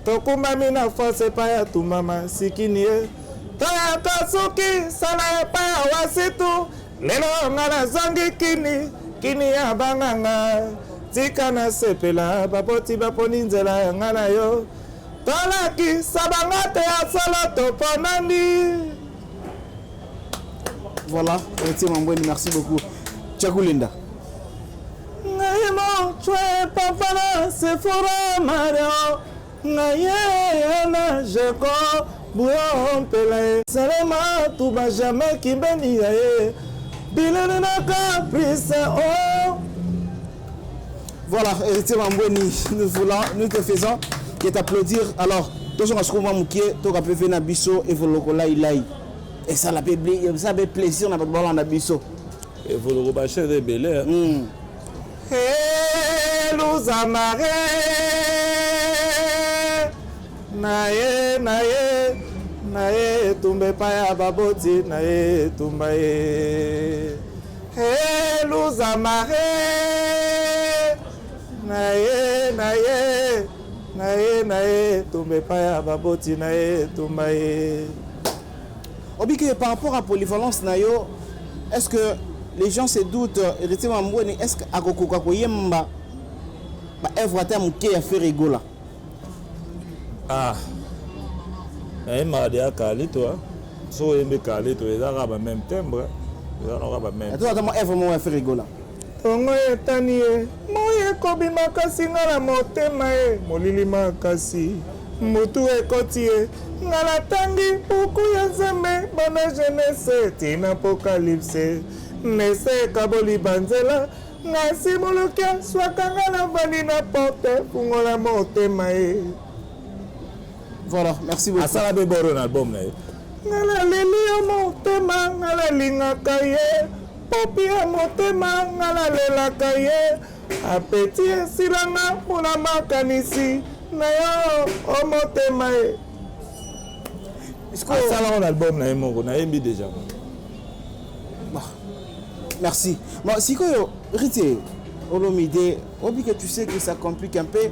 tokumbami na force epai ya tumama sikini ye toyaka suki sala epai ya wasitu lelo nga nazongi kini kini ya banganga tika nasepela baboti baponi nzela ya nga na yo tolakisa bango te ya solo toponani. Voilà, Héritier Mambweni, merci beaucoup. Tchakulinda. Ngai motwe pafana sefora mario ngai na jeko buyo mpela ye salema tuba jamais kimbeni ya ye bilele na caprice o. Voilà, Héritier Mambweni, nous voulons, nous te faisons que t'applaudir. Alors, toujours ce qu'on mokie, to ka pe na biso evoloko lai lai. Et ça la ça fait plaisir na bato na biso. Evoloko bachere ebele. Eluzamare na ye na ye na ye etumba epai ya baboti na ye etumba ye eluzamare na ye na ye na ye na ye etumba epai ya baboti na ye etumba ye. Obike, par rapport à polyvalence na yo, est-ce que les gens se doutent, Héritier Mambweni, est-ce que akokoka koyemba ba œuvre ata moke ya Ferre Gola? Ah, nayembaka deya Kalito. So oyembi Kalito, eza kaka ba même timbre, eza kaka ba même. Ata mwa œuvre moko ya Ferre Gola. Ntongo etani ye moi ekobima kasi nga na motema ye molili makasi mutu ekoti ye nga natangi buku ya Nzambe bana Genese tina Apocalypse nese ekaboli banzela nga simuluki aswaka nga navandi na porte fungola motema ye. Voilà, merci beaucoup. Asala mpe boro na album na ye nga naleli yo motema nga nalingaka ye popi ya motema nga nalelaka ye apeti esilanga mpona makanisi na yo o motema ye. Asalaka na album na ye moko nayembi déjà. Bon, merci. Bon, sikoyo, Héritier Olomide, obike, tu sais que ça complique un peu.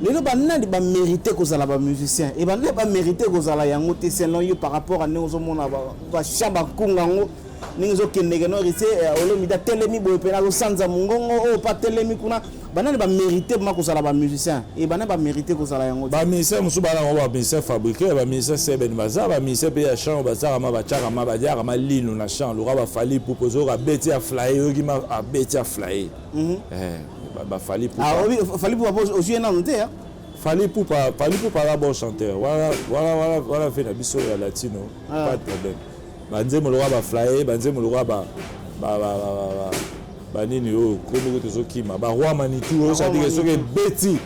Lelo banani bamérite kozala bamusicien e banani bamérite kozala yango te selon yo par rapport à ndenge ozomona bachamp bakunga yango ndenge ezokendeke no Héritier Olomide atelemi boye mpe azosanza mongongo oyo pa atelemi kuna banani bamérite ma kozala bamusicien e banani bamérite kozala yango te? Bamusicien mosusu baa nango bamusicien fabriqué, bamusicien sebene baza bamusicien mpe ya champ bazaka ma batiaka ma badiaka ma lino na champ loka bafali pupo ozoyoka abeti ya flaye oyoki ma abeti ya flaye. Ba Fally Ipupa. Ah oui, Fally Ipupa ozwi ye nanu te. Fally Ipupa, Fally Ipupa aza bon chanteur. Wana wana wana wana fe na biso ya latino, pas de problème. Banzembo lokola ba Flyer, banzembo lokola ba ba ba ba banini oyo komoko tozokima, ba Roi Manitou oyo, c'est-à-dire soki ebeti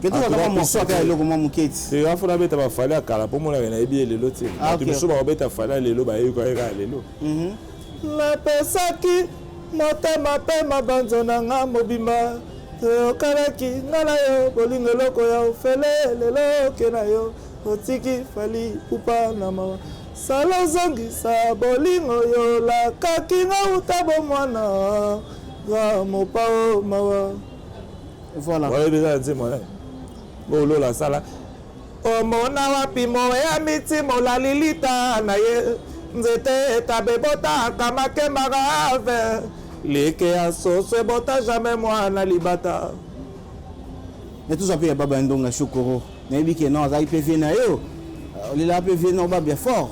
eloko mwa moke. Ti afo nabeta ba Fally ya kala mpo monaka nayebi ye lelo te. Bato mosusu bakobeta Fally ya lelo, bayebi kaka lelo. Napesaki motema mpe mabanzo na nga mobimba, toyokanaki nga na yo, bolingo eloko ya ofele. Lelo oke na yo, otiki Fally Ipupa na mawa. Sala ozongisa bolingo yo olakaki nga uta bomwana nga mopao mawa. Voilà. Wana eza nzembo wana oyo Lola asala. Omona wapi moya miti molali lita na ye, nzete etabe ebotaka makemba grave, leke ya soso ebota jamais mwana libata. Me tozwa mpe ya Baba ya Ndonga Shokoro. Nayebi ke non, azalaki mpe vie na yo, olelaka mpe vie na Babia fort.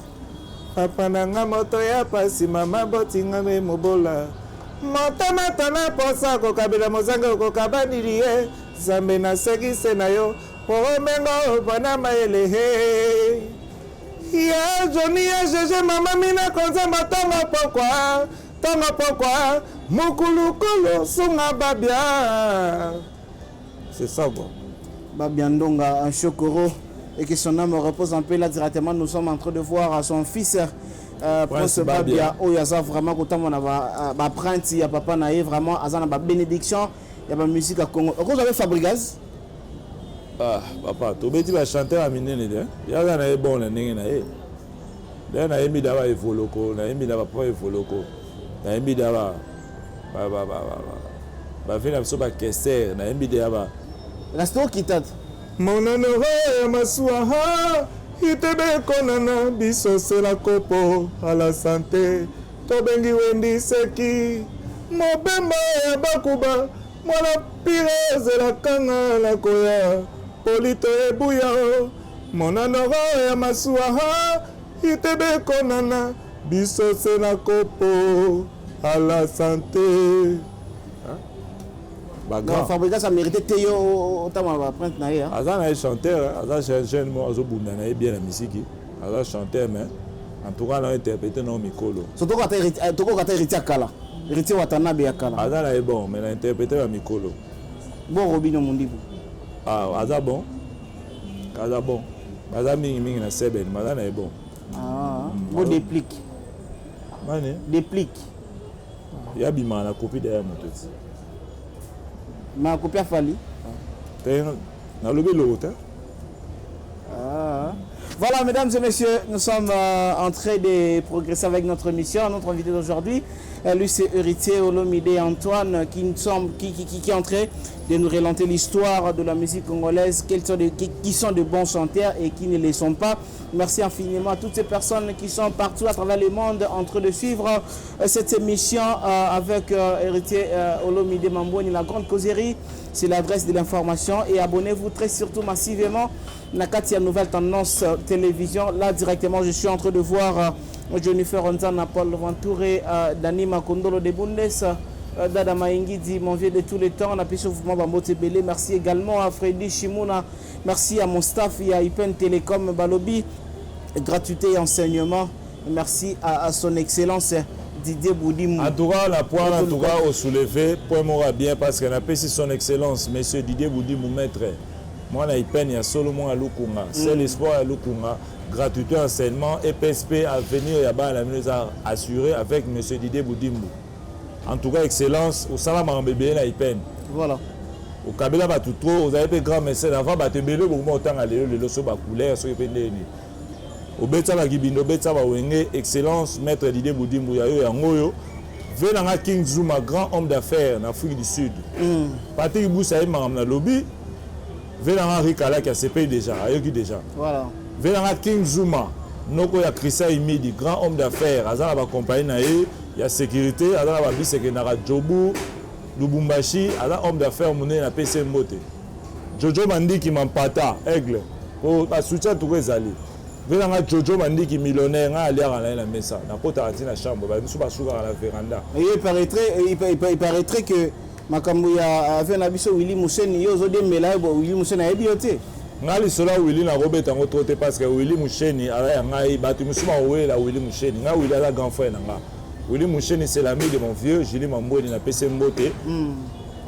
Papa na nga moto ya pasi, mama botinga nde mobola, motema tona posa kokabela mozange, okokabanili ye. Nzambe nasekise na yo po omengo mpona mayele he ya Joni ya Jeje, mama mina konzemba ntongo pokwa, ntongo pokwa, mukulukulu sunga Babia, c'est ça quoi. Babia Ndonga, un Chokoro, et que son âme repose en paix. Là directement, nous sommes en train de voir son fils Prince Prince Babia, Babia. Oyo aza vraiment kotambola na ba empreinte ya papa na ye, vraiment aza na ba bénédiction ya ba musique ya Congo. Okozwa mpe Fabregas. Ah papa, tobeti bachanteur ya minene te. Yaza na ye bon na ndenge na ye. Daye nayembi da ba Evoloko, nayembi na bapapa Evoloko, nayembi da bave na biso bakester, nayembi da ba Kasi tokita te. Monanoro ya masuwa ha itebe ekonana biso sela kopo ala sante, tobengi Wendi Seki mobemba ya bakuba mwana pire ezelakanga na koya polito ebuya o monanoro ya masuwa ha itebe ekonana biso sela kopo ala sante. Non, Bagrand. Fabregas a mérité te yo otambola ba empreinte na ye, hein. Aza na ye chanteur, aza jeune mo azobunda na ye bien na misiki, aza chanteur, mais en tout cas na interprété na mikolo. So tokoka ata Héritier ya kala, Héritier Watanabe ya kala. Aza na ye bon, mais na interprété ba mikolo. Bon, Robino Mondibu. Ah, aza bon, aza bon, baza mingimingi na seben, baza na ye bon. Ah, bo Déplique. Mani? Déplique. Ya bimaka na kopi daya moto ti. Ma kopi ya Fally. Te, nalobi eloko te. Ah. Voilà, mesdames et messieurs, nous sommes en train de progresser avec notre émission. Notre invité d'aujourd'hui, lui, c'est Héritier Olomide Antoine, qui, nous sommes, qui est en train de nous relater l'histoire de la musique congolaise, quels sont qui sont de bons chanteurs et qui ne les sont pas. Merci infiniment à toutes ces personnes qui sont partout à travers le monde en train de suivre cette émission avec Héritier Olomide Mambweni, la grande causerie. C'est l'adresse de l'information et abonnez-vous très surtout massivement. Nakati ya Nouvelle Tendance Télévision. Là, directement, je suis en train de voir Jennifer Onzana, Paul Ventouré, Dani Makondolo de Bundes, Dada Maingidi, mon vieux de tous les temps. On a sur Bambote Belé. Merci également à Freddy Shimouna. Merci à mon staff, il y a Ipen Télécom Balobi. Gratuité et enseignement. Merci à son excellence Didier Boudimou. En tout cas, la poire, en tout cas, au soulevé, point mora bien parce qu'on appelle son excellence, monsieur Didier Boudimou, maître. Moi, na Ipen, il y a Solomon à Lukunga. C'est l'espoir à Lukunga. Gratuité enseignement, EPSP à venir, il y a la ministre assuré avec monsieur Didier Boudimou. En tout cas, excellence, au salam en bébé, na Ipen. Voilà. Au Kabila, bah, tout trop, vous avez fait grand mécène avant, bah, te belé, beaucoup autant aller, le loso, bah, couleur, ce qui est né. Obeta ba Kibindo, obeta ba Wenge, excellence, maître Didier Boudimou, yayo yangoyo. Venanga King Zuma, grand homme d'affaires en Afrique du Sud. Patrick Boussa, il m'a lobby. Venanga Rikala qui a CPI déjà, ayoki déjà. Voilà. Venanga King Zuma, noko ya Christian Imidi, grand homme d'affaires, azala ba compagnie na ye, ya sécurité, azala ba biseke na Jobu, Lubumbashi, aza homme d'affaires monene na PC Mbote. Jojo Mandiki Mampata, aigle. Po ba soutien tout ezali. Venanga Jojo Mandiki millionnaire, nga aliaka na ye na mesa, nakotaka ti na chambre, ba misu basukaka na véranda. Et il paraîtrait que Makambo ya ave na biso Willy Musheni, yo ozodembela ye, bo Willy Musheni ayebi yo te. Ngai lisolo ya Willy nakobeta yango trop te, parce que Willy Musheni aza ya ngai. Bato mosusu bakowelela Willy Musheni. Ngai, Willy aza grand frère na nga. Willy Musheni, c'est l'ami de mon vieux Julie Mambweni. Napesi ye mbote.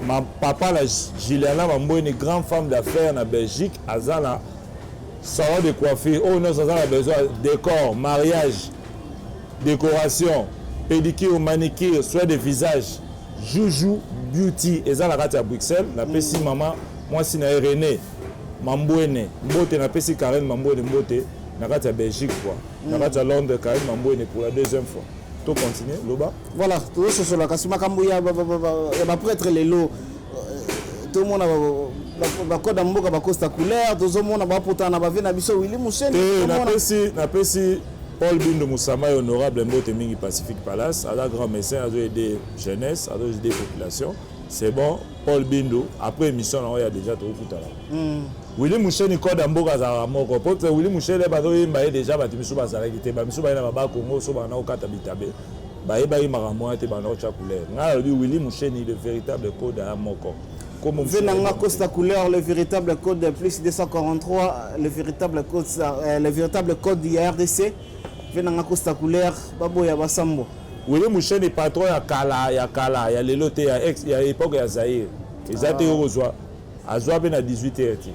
Ma papa na Juliana Mambweni, grande femme d'affaires na Belgique, aza na salon de coiffure. Oyo nyonso aza na besoin ya décor, mariage, décoration, pédicure, manicure, soin de visage, Juju Beauty eza na kati ya Bruxelles. Napesi mama mwasi na ye René Mambwene mbote. Napesi Karen Mambwene mbote na kati ya Belgique, quoi, na kati ya Londres. Karen Mambwene, pour la deuxième fois. To continue, loba. Voilà, tozososola kasi makambo ya baprêtre lelo. Tomona bakode ya mboka, bacosta couleur, tozomona bapotana na bave na biso Willy Musheni. Te, napesi Paul Bindo Musama, honorable, mbote mingi. Pacifique Palace, aza grand médecin, azo aider jeunesse, azo aider population. C'est bon, Paul Bindo, après émission na oyo ya déjà tokokutana. Willy Musheni, code ya mboka azalaka moko, po te Willy Musheni bazoyemba ye déjà. Bato misusu bazalaki te, bamisusu baye na baba Kongo so banda kokata bitabe, bayebaki makambo wana te, banda kotya couleur. Ngai nalobi Willy Musheni, le véritable code aya moko. Venanga Costa Couleur, le véritable code plus 243, le véritable code, le véritable code ya RDC. Venanga Costa Couleur, baboya basambo. Willy Musheni, patron ya kala, ya kala, ya lelo te, ya ex, ya époque ya Zaire. Eza te okozwa, azwa mpe na 18 heures te.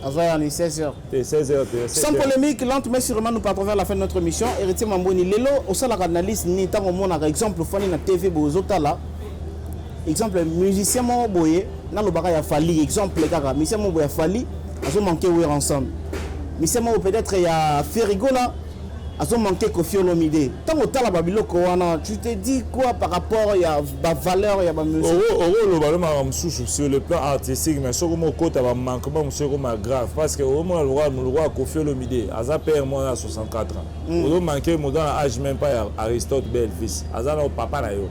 Azwa ya ni 16 heures. Te, 16 heures te. Sans polémique, lente mais sûrement, nous partons vers la fin de notre émission. Héritier Mambweni, lelo osalaka analyse ni ntango omonaka, exemple, fani na TV boye, ozotala, exemple, musicien moko boye, nalobaka ya Fally, exemple kaka, musicien moko boye ya Fally azomanke Werrason, musicien moko peut-être ya Ferre Gola azomanke Koffi Olomide. Ntango otala babiloko wana, tu te dis quoi par rapport ya bavaleur ya bamusique? Okoloba lo makambo mosusu sur le plan artistique, mais soki omokota bamanquement mosusu, ekoma grave, parce que omona lokwa Koffi Olomide aza père mwana ya 64 ans, ozomanke moto na âge même pas ya Aristote Belfils, aza na papa na yo.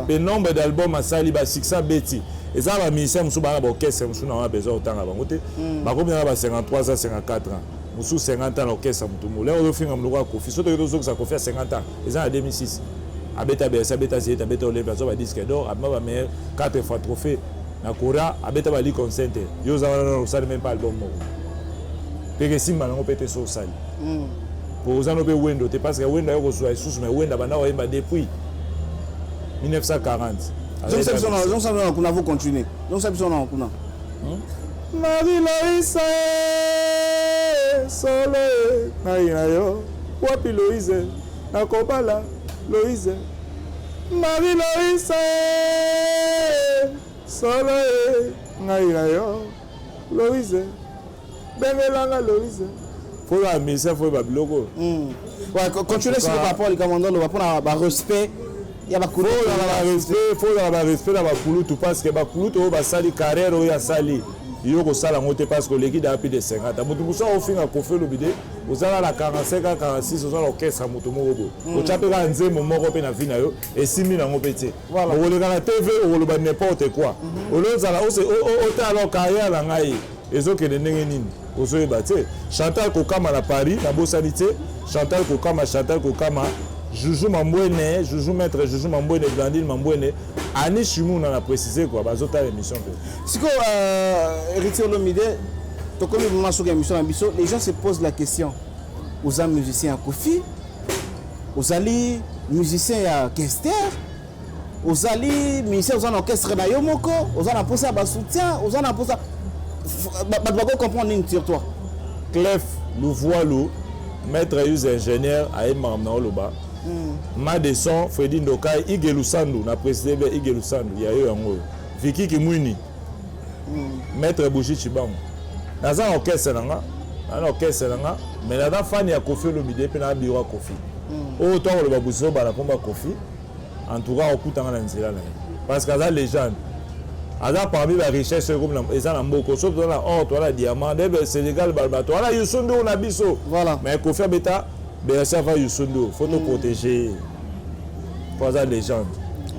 Mpe nombre d'album asali, basuccès abeti, eza na bamusicien mosusu baa na baorchestre mosusu na wana besoin kotanga bango te, bakomi na ba 53 ans, 54 ans, mosusu 50 ans na orchestre. Motu molenge ozofinga moloko ya Koffi, so toki tozokisa Koffi ya 50 ans, eza na 2006 abeta Bercy, abeta Zénith, abeta Olympia, azwa badisque d'or, abima bameilleur 4 fois trophée na Kora, abeta baLincoln Center. Yo oza wana, nano osali même pas album moko, peke esimba nango mpe te. So osali po oza no mpe Wendo te, parce que Wendo aye kozwa lisusu, mais Wendo abanda koyemba depuis 1940. Zongisa biso na kuna, vous continuez, zongisa biso na kuna. Marie Loise, solo ngai na yo wapi? Loise, nakobala Loise. Marie Loise, solo ngai na yo. Loise, bengelanga Loise. Faut ba musicien, faut babiloko. Ouais, continuez sur par rapport likambo ndolo mpona barespect ya bakulutu. Faut ozala barespect na bakulutu, parce que bakulutu oyo basali carrière oyo asali, yo kosala yango te, parce que oleki daa plus de 50. Moto mosusu aofinga Koffi Olomide, ozala na 45 a 46, oza na orchestre moto moko boye, otya mpe kaka nzembo moko mpe na vie na yo esimbi nango mpe te, okoleka na TV, okoloba n'importe quoi. Olozala otala carrière na ngai ezokende ndenge nini, ozoyeba te. Chantal Kokama na Paris, nabosani te Chantal Kokama, Chantal Kokama, Juju Mambwene, Juju, maître Juju Mambwene, Blandine Mambwene, Ani Shimuna, na préciser quoi, bazotala émission mpe. Sikoyo, Héritier Olomide, tokomi vraiment soki émission na biso, les gens se posent la question: oza musicien ya Koffi, ozali musicien ya Kester, ozali musicien, oza na orchestre na yo moko, oza na mposa ya basoutien, oza na mposa bato bako comprendre nini sur toi? Clef Louvoilou, maître use ingénieur, ayembaka na oloba ma de son. Fredi Ndokai, Ige Lusandu, na président be Ige Lusandu ya yo yango oyo, Viki Kimwini, maître Bougi Chibango. Naza na orchestre na nga, naza na orchestre na nga, mais naza fan ya Koffi Olomide mpe na bureau ya Koffi oyo to akoloba buzoba na nkombo ya Koffi. En tout cas, okutanga na nzela na ye, parce que aza légende, aza parmi barichesse oyo ekomi eza na mboka. So toza na or, toza na diamant nde Sénégal baloba toza na Youssou N'Dour na biso. Mais Koffi abeta Bercy avant Youssou N'Dour. Faut toprotéger ye po aza légende.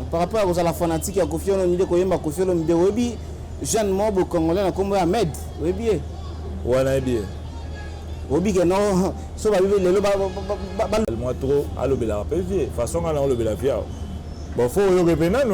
Par rapport ya kozala fanatique ya Koffi Olomide, koyemba Koffi Olomide, oyebi jeune moko congolais na nkombo ya Ahmed, oyebi ye? Wana yebi ye. Oyebi ke no so babibi lelo Moi trop alobelaka mpe vie façon nga na olobela vie awa. Bon, faut oyoka mpe nanu.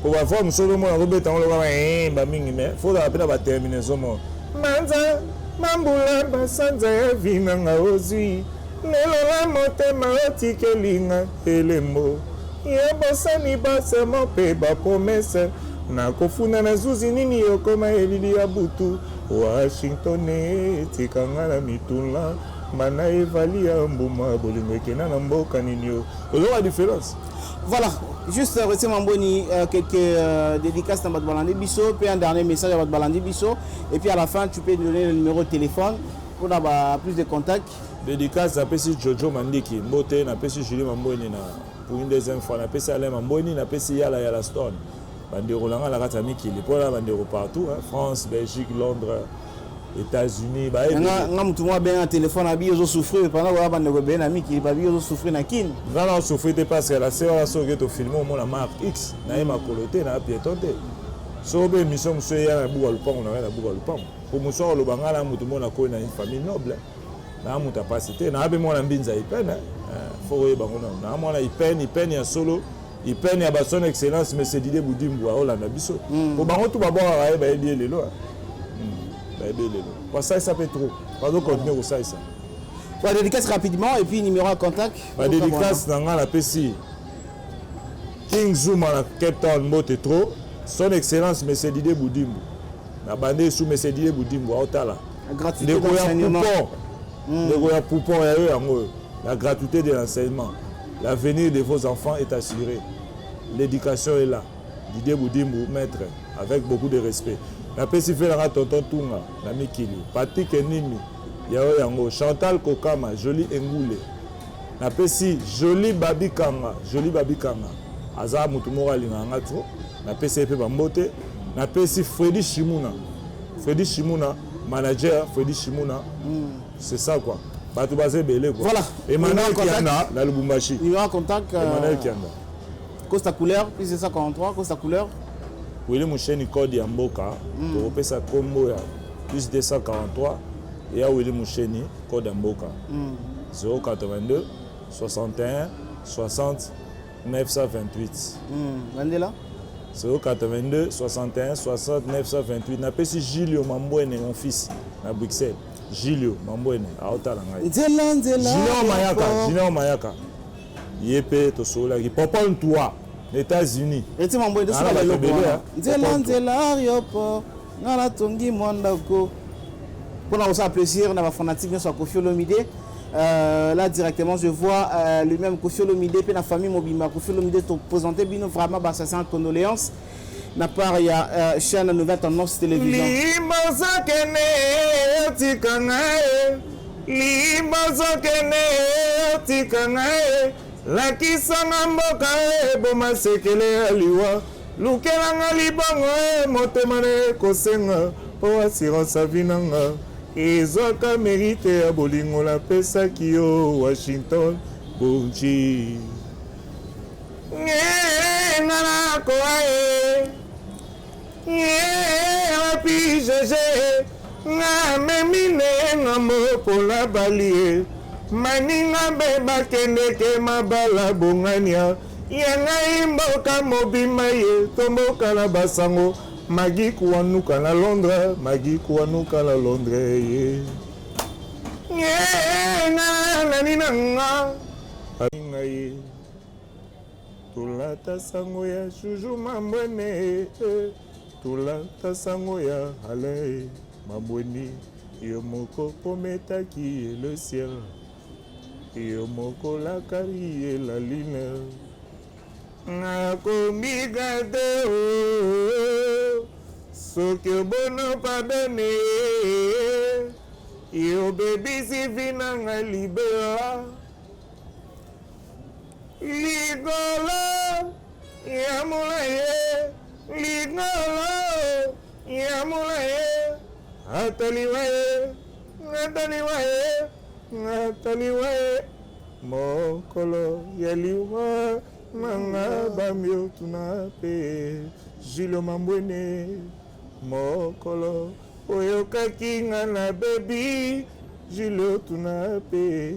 Po ba voix mosusu ozomona kobeta yango lokola eh, ba mingi, mais faut ozala mpe na ba terminaison moko. Manza mambula basanza ya vi na nga ozwi lelo na motema otikeli nga elembo ya bosani ba serment mpe ba promesse nakofunda na zuzi nini okoma elili ya butu Washington etika nga na mituna mana evali ya mbuma bolingo ekenda na mboka nini yo ozoka différence. Voilà, juste Retier Mambweni, quelques dédicaces dans bato balandi biso, puis un dernier message à bato balandi biso, et puis à la fin tu peux donner le numéro de téléphone pour avoir plus de contacts. Dédicace napesi Jojo Mandiki mbote, napesi Julie Mambweni na pour une deuxième fois, napesi Alain Mambweni, napesi Yala Yala Stone, bandeko na nga na kati ya mikili, mpona bandeko partout, hein, France, Belgique, Londres, États-Unis, bayebi. Nga mutu moko abenga na téléphone abi ozosouffrir pendant koya bandeko ebele na mikili, babi ozosouffrir na Kini. Nga na osouffrir te parce que la se wana soki tofilme omona Mark X na ye makolo te na piéton te. Soki mpe émission mosusu eya na buka lupango na ngai na buka lupango po mosusu akoloba ngai na motu moko nakoyi na une famille noble, na moto apasi te, na mpe mwana mbinza ipene, fo koyeba ngo nano na mwana ipene, ipene ya solo, ipene ya ba son excellence monsieur Didier Budimbu aolanda biso po bango tu babwakaka ye, bayebi ye lelo, bayebi ye lelo, basalisa mpe trop, bazocontinue kosalisa. Ba dédicace rapidement et puis numéro ya contact. Badédicace na ngai, napesi King Zuma na Cape Town mbote trop, son excellence monsieur Didier Budimbu na bande esu, monsieur Didier Budimbu aotala. Gratuité ndeko ya d'enseignement. Poupon, ndeko ya Poupon ya yo yango oyo. La gratuité de l'enseignement, l'avenir de vos enfants est assuré, l'éducation est là. Didier Budimbu, maître, avec beaucoup de respect. Napesi mpe nanga tonton Tunga na mikili, Patrik Enimi ya yo yango, Chantal Kokama, Joli Engule, napesi Joli Babi Kanga. Joli Babi Kanga aza motu moko alingaka nga trop, napesi ye mpe bambote. Napesi Fredi Shimuna, Fredi Shimuna, manager Fredi Shimuna. C'est ça quoi, bato baza ebele quoi. Voilà. Emmanuel Numéro contact. Kianda na Lubumbashi. Numéro contact. Emmanuel Kianda. Costa Couleur, plus 243, Costa Couleur. Wili Musheni, code ya mboka tokopesa nkombo ya plus 243 ya Wili Musheni, code ya mboka 082 61 60 928. Landela. 082 61 60 928. Napesi Julio Mambwene, mon fils na Bruxelles, Julio Mambwene aotala ngai. Nzela nzela. Junior Mayaka, Junior Mayaka ye mpe tosololaki, Papa Ntua na États-Unis. Eti Mambweni Ah, tosuka bato eloko ebele, wana. hein. Nzela Papa. nzela aéroport nga natongi mwa ndako mpona kosala plaisir na bafanatique nyonso ya Koffi Olomide. Là directement je vois lui-même Koffi Olomide mpe na famille mobimba Koffi Olomide, toprésente bino vraiment basincères condoléances na part ya chaîne Nouvelle Tendance Télévision. Limbozokene otika ngai, limbozokene otika ngai, lakisanga mboka eboma sekele ya liwa, lukelanga libongo e motema na ekosenga mpo assurance avi nanga ezwaka mérite ya bolingo napesaki yo Washington Bunji nga nakoa ye ye wapi jeje nga memi ne ngambo mpona bali ye maninga mpe bakendeke mabala bongania ya ngai mboka mobimba ye tomboka na basango Magi Kuanuka na Londres, Magi Kuanuka na Londres ye ye nga nani na nga ngai tolata sango ya Juju Mambwene, tolata sango ya Alain Mambweni, yo moko pometaki le ciel, yo moko lakari ye la lune nakomika te o soki obono pardonne yo bebisi vi na ngai libela likolo ya molaye, likolo ya molaye, ataliwa ye, ataliwa ye, ataliwa ye mokolo ya liwa nanga bambi otuna mpe Julio Mambwene mokolo oyokaki nga na bebi Julio tuna mpe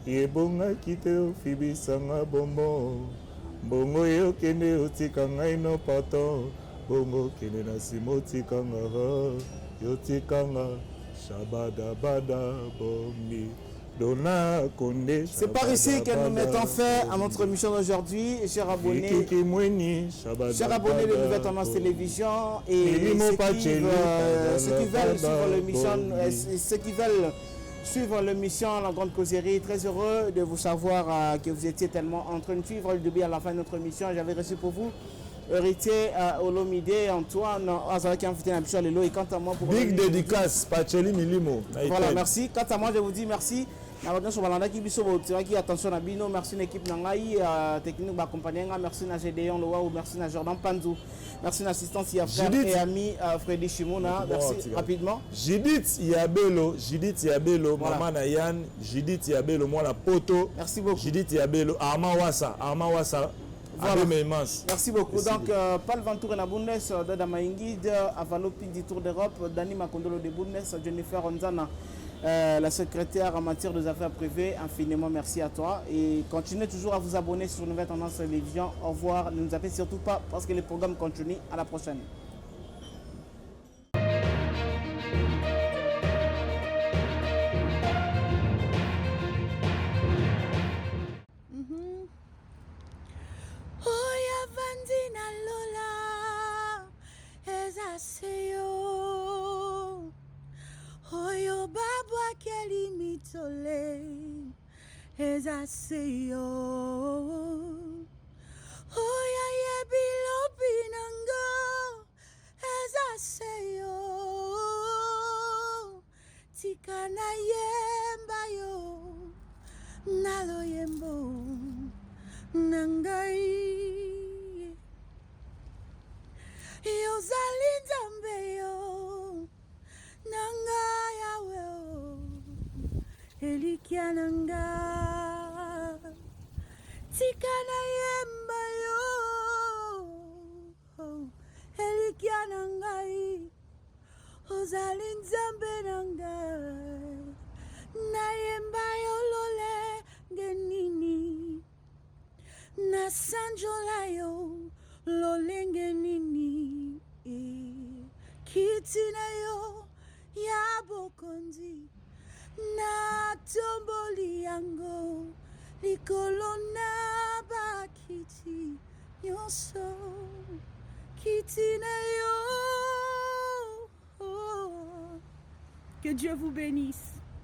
yebongaki te ofibisanga bombo. Mbongo ye okende otika ngai no pardon Bongo okende na sima otika nga Yo tika nga Shabadabada bomi Dona Konde. C'est par ici que nous mettons fin à notre émission d'aujourd'hui, chers abonnés. Chers abonnés de Nouvelle Tendance Télévision et ceux qui veulent suivre l'émission, ceux qui veulent suivre l'émission La Grande Causerie, très heureux de vous savoir que vous étiez tellement en train de suivre le début à la fin de notre émission. J'avais reçu pour vous Héritier Olomide Antoine azalaki invité na biso lelo. Et quant à moi, pour Big dédicace Pacheli Milimo. Voilà, merci. Quant à moi, je vous dis merci na bato nyonso balandaki biso, botiraki attention na bino. Merci na équipe na ngai technique baaccompagne nga. Merci na Gédéon Lowaou, merci na Jordan Panzou, merci na assistance ya frère et ami Freddy Shimuna. Merci rapidement. Judith Yabelo, Judith Yabelo. Voilà. Mama na Yann, Judith Yabelo, mwana poto. Merci beaucoup. Judith Yabelo, Armand Wassa, Armand Wassa. Voilà. Merci beaucoup. Donc, Paul Ventour na Bundes, Dada Maingid, Avalo Pindi Tour d'Europe, Dani Makondolo de Bundes, Jennifer Onzana, la secrétaire en matière des affaires privées. Infiniment merci à toi. Et continuez toujours à vous abonner sur Nouvelle Tendance Télévision. Au revoir. Ne nous appelez surtout pas parce que le programme continue. À la prochaine. Oyo avandi na lola eza se yo, oyo babwakeli mitole eza se yo, oyo ayebi lobi na nga eza se yo. Tika nayemba yo na loyembo na ngai. Yozali Nzambe yo na ngai, Yawe o, elikya na nga. Tika nayemba yo, elikya na ngai. Ozali Nzambe na ngai, nayemba yo lolenge nini, nasanjola yo lolenge nini. Kiti na yo ya bokonzi, natomboli yango likolo na bakiti nyonso, kiti na yo. Que Dieu vous bénisse.